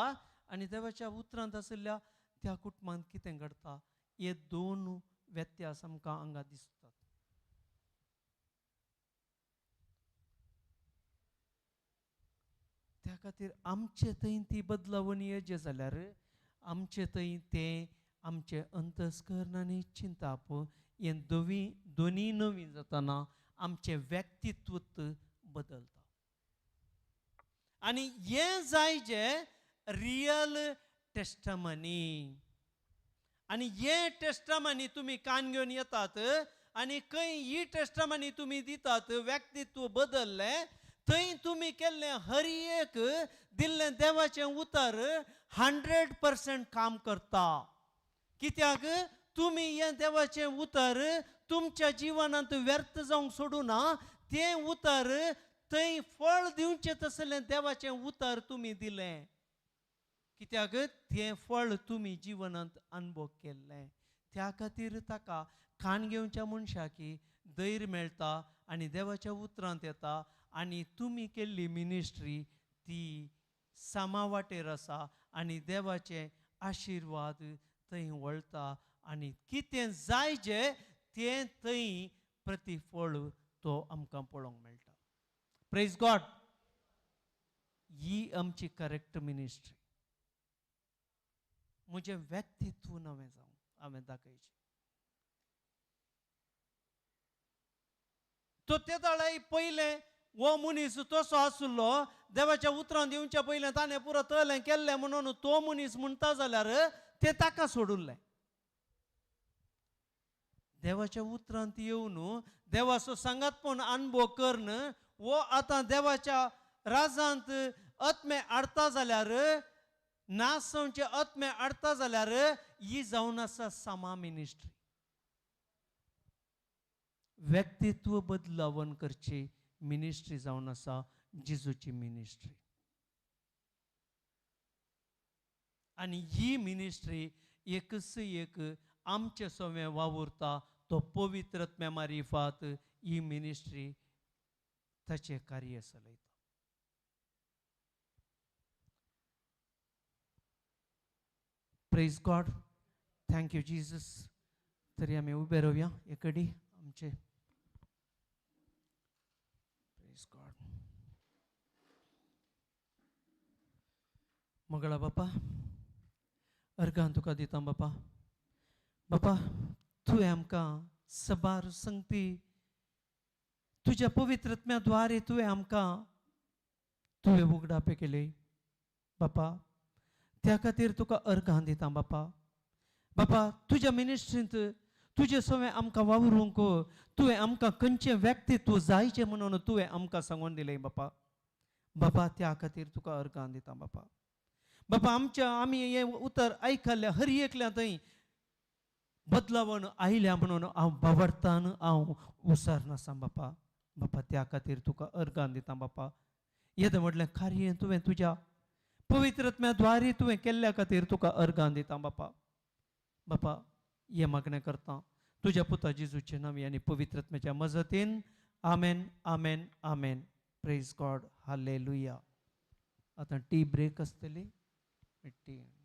आनी देवाच्या उतरांत आशिल्ल्या त्या कुटुंबांत कितें घडता हे दोन व्यत्यास आमकां हांगा दिसतात. त्या खातीर आमचे थंय ती बदलावणी येचे जाल्यार आमचे थंय तें आमचें अंतस्कर्ण आनी चिंताप हें दोनी नवीन जातना आमचें व्यक्तित्व बदलता. आनी हें जाय जें रियल टेस्टमनी. आनी हें टेस्टमनी तुमी कान घेवन येतात आनी खंय ही टेस्टमनी तुमी दितात व्यक्तित्व बदललें थंय तुमी केल्लें हर एक दिल्लें देवाचें उतर 100% काम करता. कित्याक तुमी हें देवाचें उतर तुमच्या जिवनांत व्यर्थ जावंक सोडूं ना, तें उतर थंय फळ दिवचें तसलें देवाचें उतर तुमी दिलें. कित्याक तें फळ तुमी जिवनांत अनुभव केल्लें. त्या खातीर ताका कान घेवच्या मनशाक धैर्य मेळटा आनी देवाच्या उतरांत येता आनी तुमी केल्ली मिनिस्ट्री ती सामा वाटेर आसा आनी देवाचे आशिर्वाद थंय वळटा आनी कितें जाय जें तें थंय प्रतिफळ तो आमकां पळोवंक मेळटा. Praise God. ही आमची करेक्ट मिनिस्ट्री. म्हजें व्यक्तित्व नवें जावं हांवें दाखयचें. तो ते दाळाय पयलें हो मनीस तसो आशिल्लो देवाच्या उतरान दिवच्या पयलें ताणें पुरो तलें केल्लें म्हणून तो मनीस म्हणटा जाल्यार तें ताका सोडुल्लें. देवाच्या उतरांत येवन देवाचो सांगातपण अनुभव करून हो आतां देवाच्या राजांत आत्मे हाडता जाल्यार नासवचे आत्मे हाडता जाल्यार ही जावन आसा सामा मिनिस्ट्री. व्यक्तित्व बदलावण करची मिनिस्ट्री जावन आसा जेजूची मिनिस्ट्री. आनी ही मिनिस्ट्री एकच एक आमचे सवें वावुरता तो पवित्र आत्म्या मारिफात ही मिनिस्ट्री ताचें कार्य चलयता. Praise God. Thank you Jesus. तरी आमी उबे रावया एकडी आमचे. Praise God. मंगळा बापा, अर्गान तुका दिता बापा. बापा तुवें आमकां सबार संगती तुज्या पवित्र आत्म्या द्वारे तुवें आमकां तुवें उगडापे केले बापा. त्या खातीर तुका अर्गान दिता बापा. बापा तुज्या मिनिस्ट्रींत तुजे सवें आमकां वावरूंक तुवें आमकां खंयचें व्यक्तित्व जायचें म्हणून तुवें आमकां सांगून दिलें बापा. बापा त्या खातीर तुका अर्गान दिता बापा. बापा आमच्या आमी हें उतर आयकल्ल्या हर एकल्या थंय बदलावण आयल्या म्हणून हांव बावडतान हांव उसारनासा बापा. बापा त्या खातीर तुका अर्गान दिता बापा. येदें व्हडलें कार्य तुवें तुज्या पवित्र आत्म्या द्वारे तुवें केल्ल्या खातीर तुका अर्गान दिता बापा. बापा हें मागणें करता तुज्या पुता जेजूचे नांवी आनी पवित्रत्म्याच्या मजतीन. आमेन, आमेन, आमेन. Praise God, hallelujah. आतां टी ब्रेक आसतली. टी.